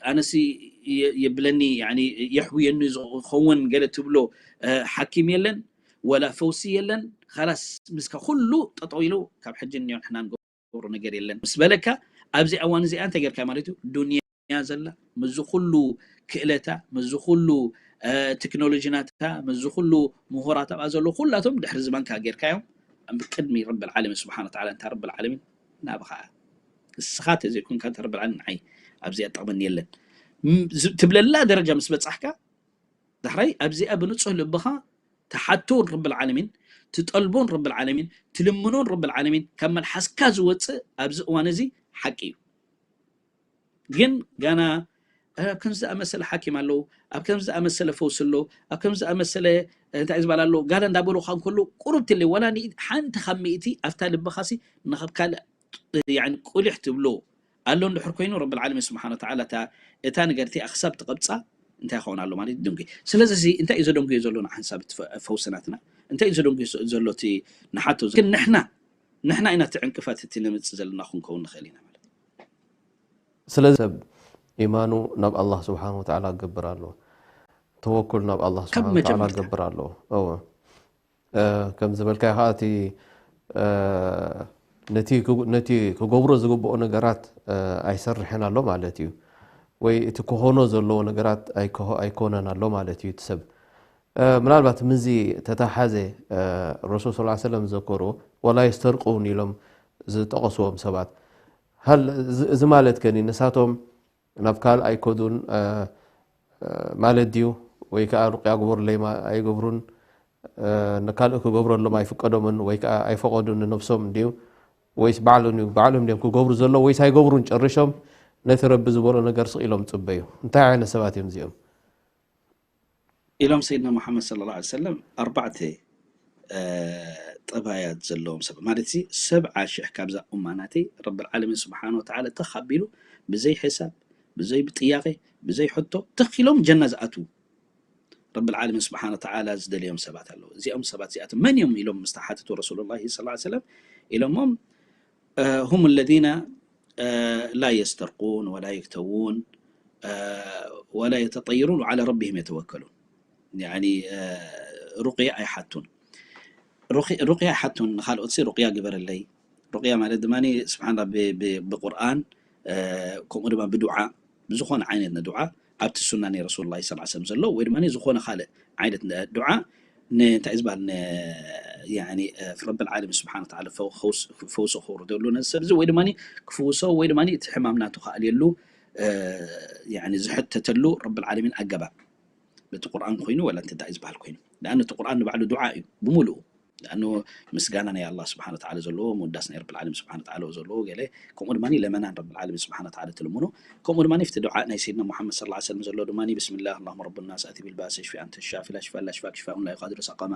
ኣነሲ የብለኒ የሕውየኒ ዝኸውን ገለ ትብሎ ሓኪም የለን ወላ ፈውሲ የለን ኻላስ ምስካ ኩሉ ጠጠው ኢሉ ካብ ሕጂ እኒኦ ንሕና ንገብሮ ነገር የለን ምስ በለካ ኣብዚ ኣዋን እዚኣ እንታይ ጌርካ ማለት እዩ ዱንያ ዘላ ምስዚ ኩሉ ክእለታ ምስዚ ኩሉ ቴክኖሎጂናታ ምስዚ ኩሉ ምሁራት ኣብኣ ዘሎ ኩላቶም ድሕሪ ዝባንካ ጌርካዮም ቅድሚ ረብል ዓለሚን ስብሓን ወተዓላ እንታ ረብል ዓለሚን ናብኻ እስኻ ተዘይኮንካ እንታ ረብል ዓለሚን ንዓይ ኣብዚኣ ጠቕመኒ የለን ትብለላ ደረጃ ምስ በጻሕካ ዳሕራይ ኣብዚኣ ብንጹህ ልብኻ ትሓትውን ረብል ዓለሚን፣ ትጠልቡን ረብል ዓለሚን፣ ትልምኑን ረብል ዓለሚን፣ ካብ መልሓስካ ዝወፅእ ኣብዚ እዋን እዚ ሓቂ እዩ። ግን ጋና ኣብ ከምዚ ዝኣመሰለ ሓኪም ኣለዉ፣ ኣብ ከምዚ ዝኣመሰለ ፈውሲ ኣሎ፣ ኣብ ከምዚ ዝኣመሰለ እንታይ ዝበሃል ኣሎ፣ ጋና እንዳበሉኻ እንከሎ ቁሩብ ትለ ወላ ሓንቲ ካብ ሚእቲ ኣብታ ልብኻሲ ንኻብ ካልእ ቁሊሕ ትብሎ ኣሎ እንድሕር ኮይኑ ረብል ዓለሚን ስብሓን ወተዓላ እታ ነገር እቲኣ ክሳብ ትቐብፃ እንታይ ይኸውን ኣሎ ማለት እዩ? ደንጉዩ። ስለዚ እዚ እንታይ እዩ ዘደንጉዮ ዘሎ ንሓንሳብ እቲ ፈውሲ ናትና እንታይ እዩ ዘደንጉዮ ዘሎ እቲ ንሓቶ ግን ንሕና ንሕና ኢና እቲ ዕንቅፋት እቲ ንምፅእ ዘለና ክንከውን ንኽእል ኢና ማለት እዩ። ስለዚ ሰብ ኢማኑ ናብ ኣላህ ስብሓን ወተዓላ ክገብር ኣለዎ። ተወኩል ናብ ኣላህ ስብሓን ወተዓላ ክገብር ኣለዎ። እወ ከም ዝበልካዮ ከዓ እቲ ነቲ ክገብሮ ዝግብኦ ነገራት ኣይሰርሕን ኣሎ ማለት እዩ። ወይ እቲ ክኾኖ ዘለዎ ነገራት ኣይኮነን ኣሎ ማለት እዩ። እቲ ሰብ ምናልባት ምዚ ተተሓዘ ረሱል ስ ሰለም ዘከርዎ ወላ የስተርቁን ኢሎም ዝጠቐስዎም ሰባት ሃል እዚ ማለት ከኒ ንሳቶም ናብ ካልእ ኣይከዱን ማለት ድዩ? ወይ ከዓ ሩቅያ ግበሩለይ ኣይገብሩን፣ ንካልእ ክገብረሎም ኣይፍቀዶምን ወይ ከዓ ኣይፈቀዱን ንነብሶም ድዩ? ወይስ ባዕሎም እዩ ባዕሎም ድዮም ክገብሩ ዘሎ ወይስ ኣይገብሩን ጨርሾም ነቲ ረቢ ዝበሎ ነገር ስቕ ኢሎም ፅበዩ? እንታይ ዓይነት ሰባት እዮም እዚኦም? ኢሎም ሰይድና ሙሓመድ ሰለላሁ ዐለይሂ ወሰለም ኣርባዕተ ጠባያት ዘለዎም ሰብ ማለት ሲ ሰብዓ ሽሕ ካብዛ ኡማ ናተይ ረብል ዓለሚን ስብሓን ወተዓላ ተኻቢሉ ብዘይ ሕሳብ ብዘይ ጥያቄ ብዘይ ሕቶ ተኺሎም ጀና ዝኣትዉ ረብል ዓለሚን ስብሓን ወተዓላ ዝደልዮም ሰባት ኣለዉ። እዚኦም ሰባት እዚኣቶም መን እዮም ኢሎም ምስ ተሓተቱ ረሱሉላሂ ሰለላሁ ዐለይሂ ወሰለም ኢሎሞም هم الذين لا يسترقون ولا يكتوون ولا يتطيرون وعلى ربهم يتوكلون. يعني ሩቅያ ኣይሓቱን። ሩቅያ ኣይሓቱን ንካልኦት ሲ ሩቅያ ግበረለይ። ሩቅያ ማለት ድማ ስብሓን ብቁርኣን ከምኡ ድማ ብዱዓ ብዝኾነ ዓይነት ንዱዓ ኣብቲ ሱና ናይ ረሱል ላ ስ ሰለም ዘሎ ወይ ድማ ዝኾነ ካልእ ዓይነት ዱዓ እንታይ ዝበሃል ረብል ዓለም ስብሓን ወተዓላ ፈውሲ ከውርደሉ ነዚ ሰብ እዚ ወይ ድማ ክፍውሶ ወይ ድማ እቲ ሕማም ናቱ ክኣልየሉ ዝሕተተሉ ረብል ዓለሚን ኣገባብ በቲ ቁርኣን ኮይኑ ወላ እንተ ዝበሃል ኮይኑ ንኣን እቲ ቁርኣን ንባዕሉ ዱዓ እዩ ብምሉኡ ንኣኑ ምስጋና ናይ ኣላ ስብሓን ወተዓላ ዘለዎ ምውዳስ ናይ ረብል ዓለም ስብሓን ወተዓላ ዘለዎ ገለ ከምኡ ድማ ለመናን ረብል ዓለም ስብሓን ወተዓላ ትልምኖ ከምኡ ድማ ፍቲ ዱዓ ናይ ሰይድና ሙሓመድ ስለ ሰለም ዘሎ ድማ ብስምላህ ኣላሁመ ረቢ ናስ ኣቲ ቢልባእስ ሽፊ ኣንተ ሻፊ ላ ሽፋ ላ ሽፋ ሽፋኡን ላ ዩጋዲሩ ሰቀማ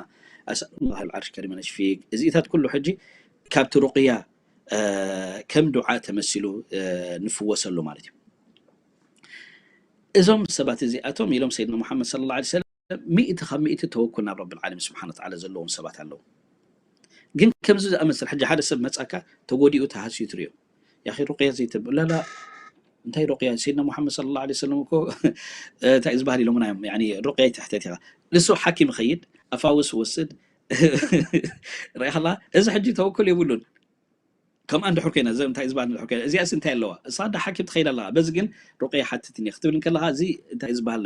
ኣስኣሉላህ ልዓርሽ ከሪም ነሽፊክ እዚኢታት ኩሉ ሕጂ ካብቲ ሩቅያ ከም ዱዓ ተመሲሉ ንፍወሰሉ ማለት እዩ እዞም ሰባት እዚኣቶም ኢሎም ሰይድና ሙሓመድ ስለ ላ ሰለም ሚእቲ ካብ ሚእቲ ተወኩል ናብ ረብል ዓለሚን ስብሓን ወተዓላ ዘለዎም ሰባት ኣለዉ ግን ከምዚ ዝኣመሰል ሕጂ ሓደ ሰብ መፃካ ተጎዲኡ ተሃስዩ ትሪኦ ያኺ ሩቅያ ዘይተብእ ላላ እንታይ ሩቅያ ሰይድና ሙሓመድ ስለ ላ ሰለም እኮ እንታይ ዝበሃል ኢሎምና እዮም ሩቅያ ይትሕተት ኢኻ ንሱ ሓኪም ይኸይድ ኣፋውስ ወስድ ርኢኻላ እዚ ሕጂ ተወኩል የብሉን ከምኣ እንድሕር ኮይና እዚ እንታይ ዝበሃል እንድሕር ኮይና እዚኣስ እንታይ ኣለዋ እሳ ዳ ሓኪም ትኸይድ ኣለኻ በዚ ግን ሩቅያ ሓትትኒ ክትብል እንከለኻ እዚ እንታይ ዝበሃል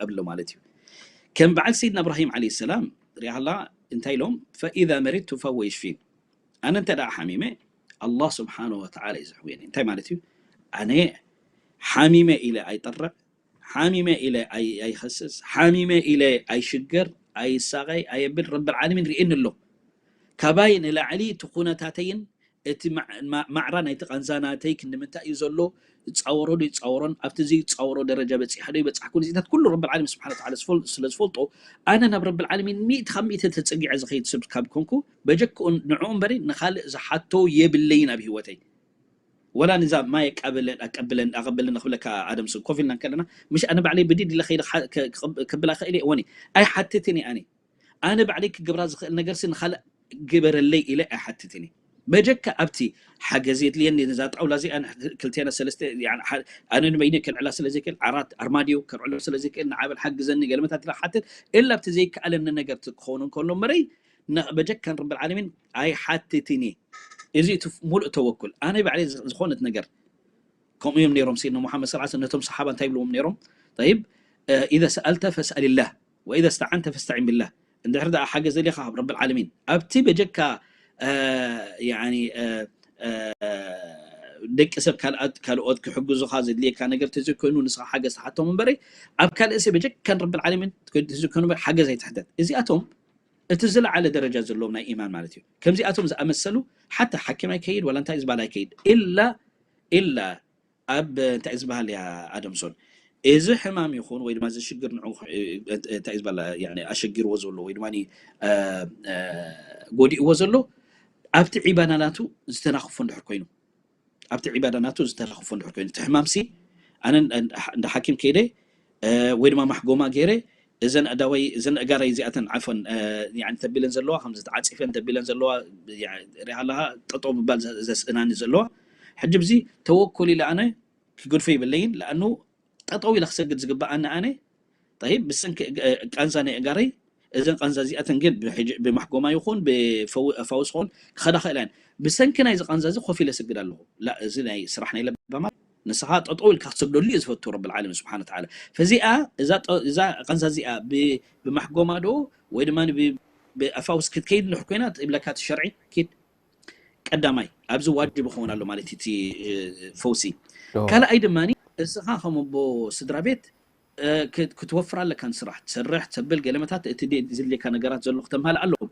ኣብሎ ማለት እዩ ከም በዓል ሰይድና እብራሂም ዓለ ሰላም ሪኣላ እንታይ ኢሎም ፈኢዛ መሪድቱ ፈወ ይሽፊን ኣነ እንተ ደኣ ሓሚመ ኣላህ ስብሓን ወተዓላ እዩ ዘሕውየኒ እንታይ ማለት እዩ ኣነ ሓሚመ ኢለ ኣይጠርዕ ሓሚመ ኢለ ኣይኸስስ ሓሚመ ኢለ ኣይሽገር ኣይሳቐይ ኣየብል ረብል ዓለሚን ርእየኒ ኣሎ ካባይ ንላዕሊ እቲ ኩነታተይን እቲ ማዕራ ናይቲ ቃንዛ ናተይ ክንዲ ምንታይ እዩ ዘሎ ይፃወሮ ዶ ይፃወሮን ኣብቲ ዘይፃወሮ ደረጃ በፂሐ ዶ ይበፃሕኩን እዚታት ኩሉ ረብል ዓለሚን ስብሓን ወተዓላ ስለ ዝፈልጦ ኣነ ናብ ረብል ዓለሚን ሚእቲ ካብ ሚእቲ ተፀጊዐ ዝኸይድ ሰብ ካብ ኮንኩ በጀክኡ ንዕኡ እምበሪ ንኻልእ ዝሓቶ የብለይን ኣብ ህይወተይ ወላ ንዛ ማይ ኣቃብለን ኣቀብለን ኣቐብልን ክብለካ ኣደምስ ኮፍ ኢልና ከለና ምሽ ኣነ ባዕለይ ብዲድ ኢለ ከይደ ከብላ ክእል እየ ወኒ ኣይሓትትን ኣነ ኣነ ባዕለይ ክገብራ ዝኽእል ነገርሲ ንኻልእ ግበረለይ ኢለ ኣይሓትትን እየ በጀካ ኣብቲ ሓገዝ የድልየኒ ነዛ ጣውላ እዚኣ ክልቴና ሰለስተ ኣነ ንበይነ ከልዕላ ስለ ዘይክእል ዓራት ኣርማድዮ ከልዕሎ ስለ ዘይክእል ንዓበል ሓግዘኒ ገለመታት ኢላ ክሓትት እላ ኣብቲ ዘይከኣለኒ ነገር ክኸውን እንከሎ መረይ በጀካን ረብል ዓለሚን ኣይሓትትን እየ እዚ እቲ ሙሉእ ተወኩል ኣነ ባዕለይ ዝኾነት ነገር ከምኡ እዮም ነይሮም ሰይድና ሙሓመድ ስላ ነቶም ሰሓባ እንታይ ይብልዎም ነይሮም ይብ ኢዘ ሰኣልተ ፈስኣልላህ ወኢዘ ስተዓንተ ፈስተዒን ብላህ እንድሕር ደኣ ሓገዝ ደሊኻ ካብ ረብል ዓለሚን ኣብቲ በጀካ ደቂ ሰብ ካልኦት ክሕግዙኻ ዘድልየካ ነገር ተዘይኮይኑ ንስኻ ሓገዝ ትሓቶም እምበረይ ኣብ ካልእ ሰብ በጀካን ረብል ዓለሚን ተዘይኮይኑ ሓገዝ ኣይትሕተት እዚኣቶም እቲ ዝለዓለ ደረጃ ዘለዎም ናይ ኢማን ማለት እዩ። ከምዚኣቶም ዝኣመሰሉ ሓታ ሓኪም ኣይከይድ ዋላ እንታይ ዝበሃል ኣይከይድ ኢላ ኢላ ኣብ እንታይ ዝበሃል እያ ኣደምሶን እዚ ሕማም ይኹን ወይ ድማ እዚ ሽግር ንዑ እንታይ ዝበሃል ያኒ ኣሸጊርዎ ዘሎ ወይ ድማ ጎዲእዎ ዘሎ ኣብቲ ዒባዳ ናቱ ዝተናኽፎ እንድሕር ኮይኑ ኣብቲ ዒባዳ ናቱ ዝተናኽፎ እንድሕር ኮይኑ እቲ ሕማምሲ ኣነ እንዳ ሓኪም ከይደ ወይ ድማ ማሕጎማ ገይረ እዘን ኣዳወይ እዘን እጋረይ እዚኣተን ዓፈን ተቢለን ዘለዋ ከምዚ ተዓፂፈን ተቢለን ዘለዋ ሪኣ ኣለካ ጠጠው ምባል ዘስእናኒ ዘለዋ ሕጂ ብዚ ተወኩል ኢለ ኣነ ክግድፎ ይብለይን ለኣኑ ጠጠው ኢለ ክሰግድ ዝግበኣኒ ኣነ ጠይብ ብሰንኪ ቃንዛ ናይ እጋረይ እዘን ቃንዛ እዚኣተን ግን ብማሕጎማ ይኹን ብፋውስ ኹን ክኸዳ ክእላ እየን ብሰንኪ ናይዚ ቃንዛ እዚ ኮፍ ኢለ ስግድ ኣለኹ እዚ ናይ ስራሕ ናይ ለባማት ንስኻ ጠጠው ኢልካ ክትሰግደሉ እዩ ዝፈቱ ረብል ዓለሚን ስብሓን ተዓላ ፈዚኣ እዛ ቃንዛ እዚኣ ብማሕጎማ ዶ ወይ ድማ ብኣፋውስ ክትከይድ ንሕ ኮይና ትብለካ እቲ ሸርዒ ኪድ ቀዳማይ ኣብዚ ዋጅብ ይኸውን ኣሎ ማለት እቲ ፈውሲ ካልኣይ ድማ እስኻ ከም ኣቦ ስድራ ቤት ክትወፍር ኣለካ ንስራሕ ትሰርሕ ትሰብል ገለመታት እቲ ዝድልየካ ነገራት ዘሎ ክተማልእ ኣለዎም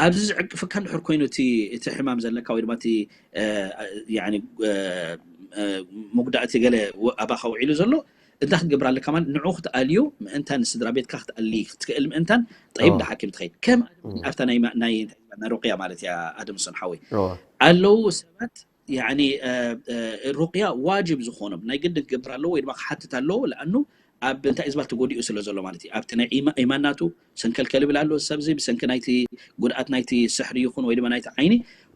ኣብዚ ዝዕቅፍካ እንድሕር ኮይኑ እቲ እቲ ሕማም ዘለካ ወይ ድማ እቲ መጉዳእቲ ገለ ኣባኻ ውዒሉ ዘሎ እንታይ ክትገብር ኣለካ ማለት ንዑ ክትኣልዩ ምእንታን ንስድራ ቤትካ ክትኣሊ ክትክእል ምእንታን ጠይብ ንሓኪም ትኸይድ ከም ኣብታ ናይ ሩቅያ ማለት እያ ኣደምሶን ሓወይ ኣለዉ ሰባት ያኒ ሩቅያ ዋጅብ ዝኾኖም ናይ ግድን ክገብር ኣለዎ ወይ ድማ ክሓትት ኣለዎ ለኣኑ ኣብ እንታይ ዝበሃል ተጎዲኡ ስለ ዘሎ ማለት እዩ ኣብቲ ናይ ኢማን ናቱ ሰንከልከል ይብል ኣሎ ሰብ እዚ ብሰንኪ ናይቲ ጉድኣት ናይቲ ስሕሪ ይኹን ወይ ድማ ናይቲ ዓይኒ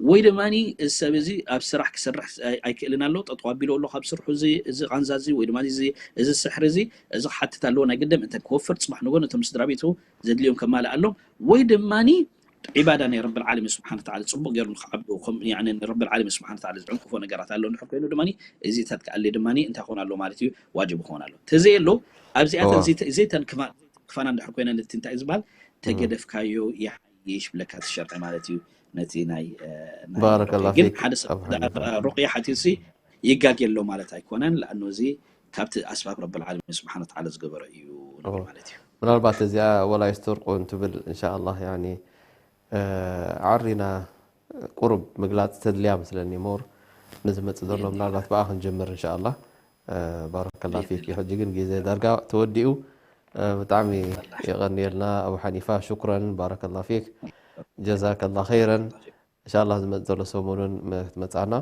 ወይ ድማ እዚ ሰብ እዚ ኣብ ስራሕ ክሰርሕ ኣይክእልን ኣሎ ጠጠው ኣቢሉ ኣሎ ካብ ስርሑ እዚ እዚ ቃንዛ እዚ ወይ ድማ እዚ ስሕሪ እዚ እዚ ክሓትት ኣለዎ ናይ ግድን እንተ ክወፍር ፅባሕ ንጎ ነቶም ስድራ ቤቱ ዘድልዮም ከማልእ ኣሎም ወይ ድማ ዒባዳ ናይ ረብል ዓለሚን ስብሓን ተዓላ ፅቡቅ ገይሩ ንክዓብዱ ረብል ዓለሚን ስብሓን ተዓላ ዝዕንቅፎ ነገራት ኣሎ እንድሕር ኮይኑ ድማ እዚታት ክኣሊ ድማ እንታይ ክኾን ኣሎ ማለት እዩ ዋጅብ ክኾን ኣሎ ተዘየሎ ኣብዚኣተን ዘይተን ክፋና እንድሕር ኮይነ ነቲ እንታይ ዝበሃል ተገደፍካዮ ይሓይሽ ብለካ ትሸርዒ ማለት እዩ ነቲ ናይ ባረከላ ግን ፊክ ሓደ ሰብ ኣቡ ሓኒፋ ሩቅያ ሓቲሲ ይጋጌ ኣሎ ማለት ኣይኮነን ለኣኑ እዚ ካብቲ ኣስባብ ረብል ዓለሚን ስብሓን ተዓላ ዝገበረ እዩ ንብል ማለት እዩ ምናልባት እዚኣ ወላ ይስተርቁ እንትብል እንሻ ኣላህ ያኒ ዓሪና ቁሩብ ምግላፅ ተድልያ መስለኒ ሞር ንዝመፅእ ዘሎ ምናልባት ብኣ ክንጀምር እንሻ ኣላህ ባረከላ ፊክ ሕጂ ግን ግዜ ዳርጋ ተወዲኡ ብጣዕሚ የቐንየልና ኣቡ ሓኒፋ ሽኩረን ባረከላ ፊክ ጀዛከላ ኸይረን እንሻ ኣላህ ዝመፅእ ዘሎ ሰሙንን ክትመፅኣና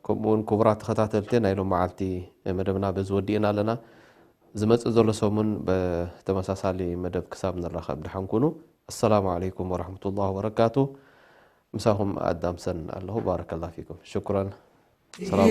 ከምኡውን ክቡራት ተኸታተልቲ ናይ ሎም መዓልቲ መደብና በዚ ወዲእና ኣለና ዝመፅእ ዘሎ ሰሙን ብተመሳሳሊ መደብ ክሳብ ንራኸብ ድሓን ኩኑ ኣሰላሙ ዓለይኩም ወረሕመቱላህ ወበረካቱ ምሳኹም ኣዳምሰን ኣለኹ ባረከላ ፊኩም ሽኩረን ሰላም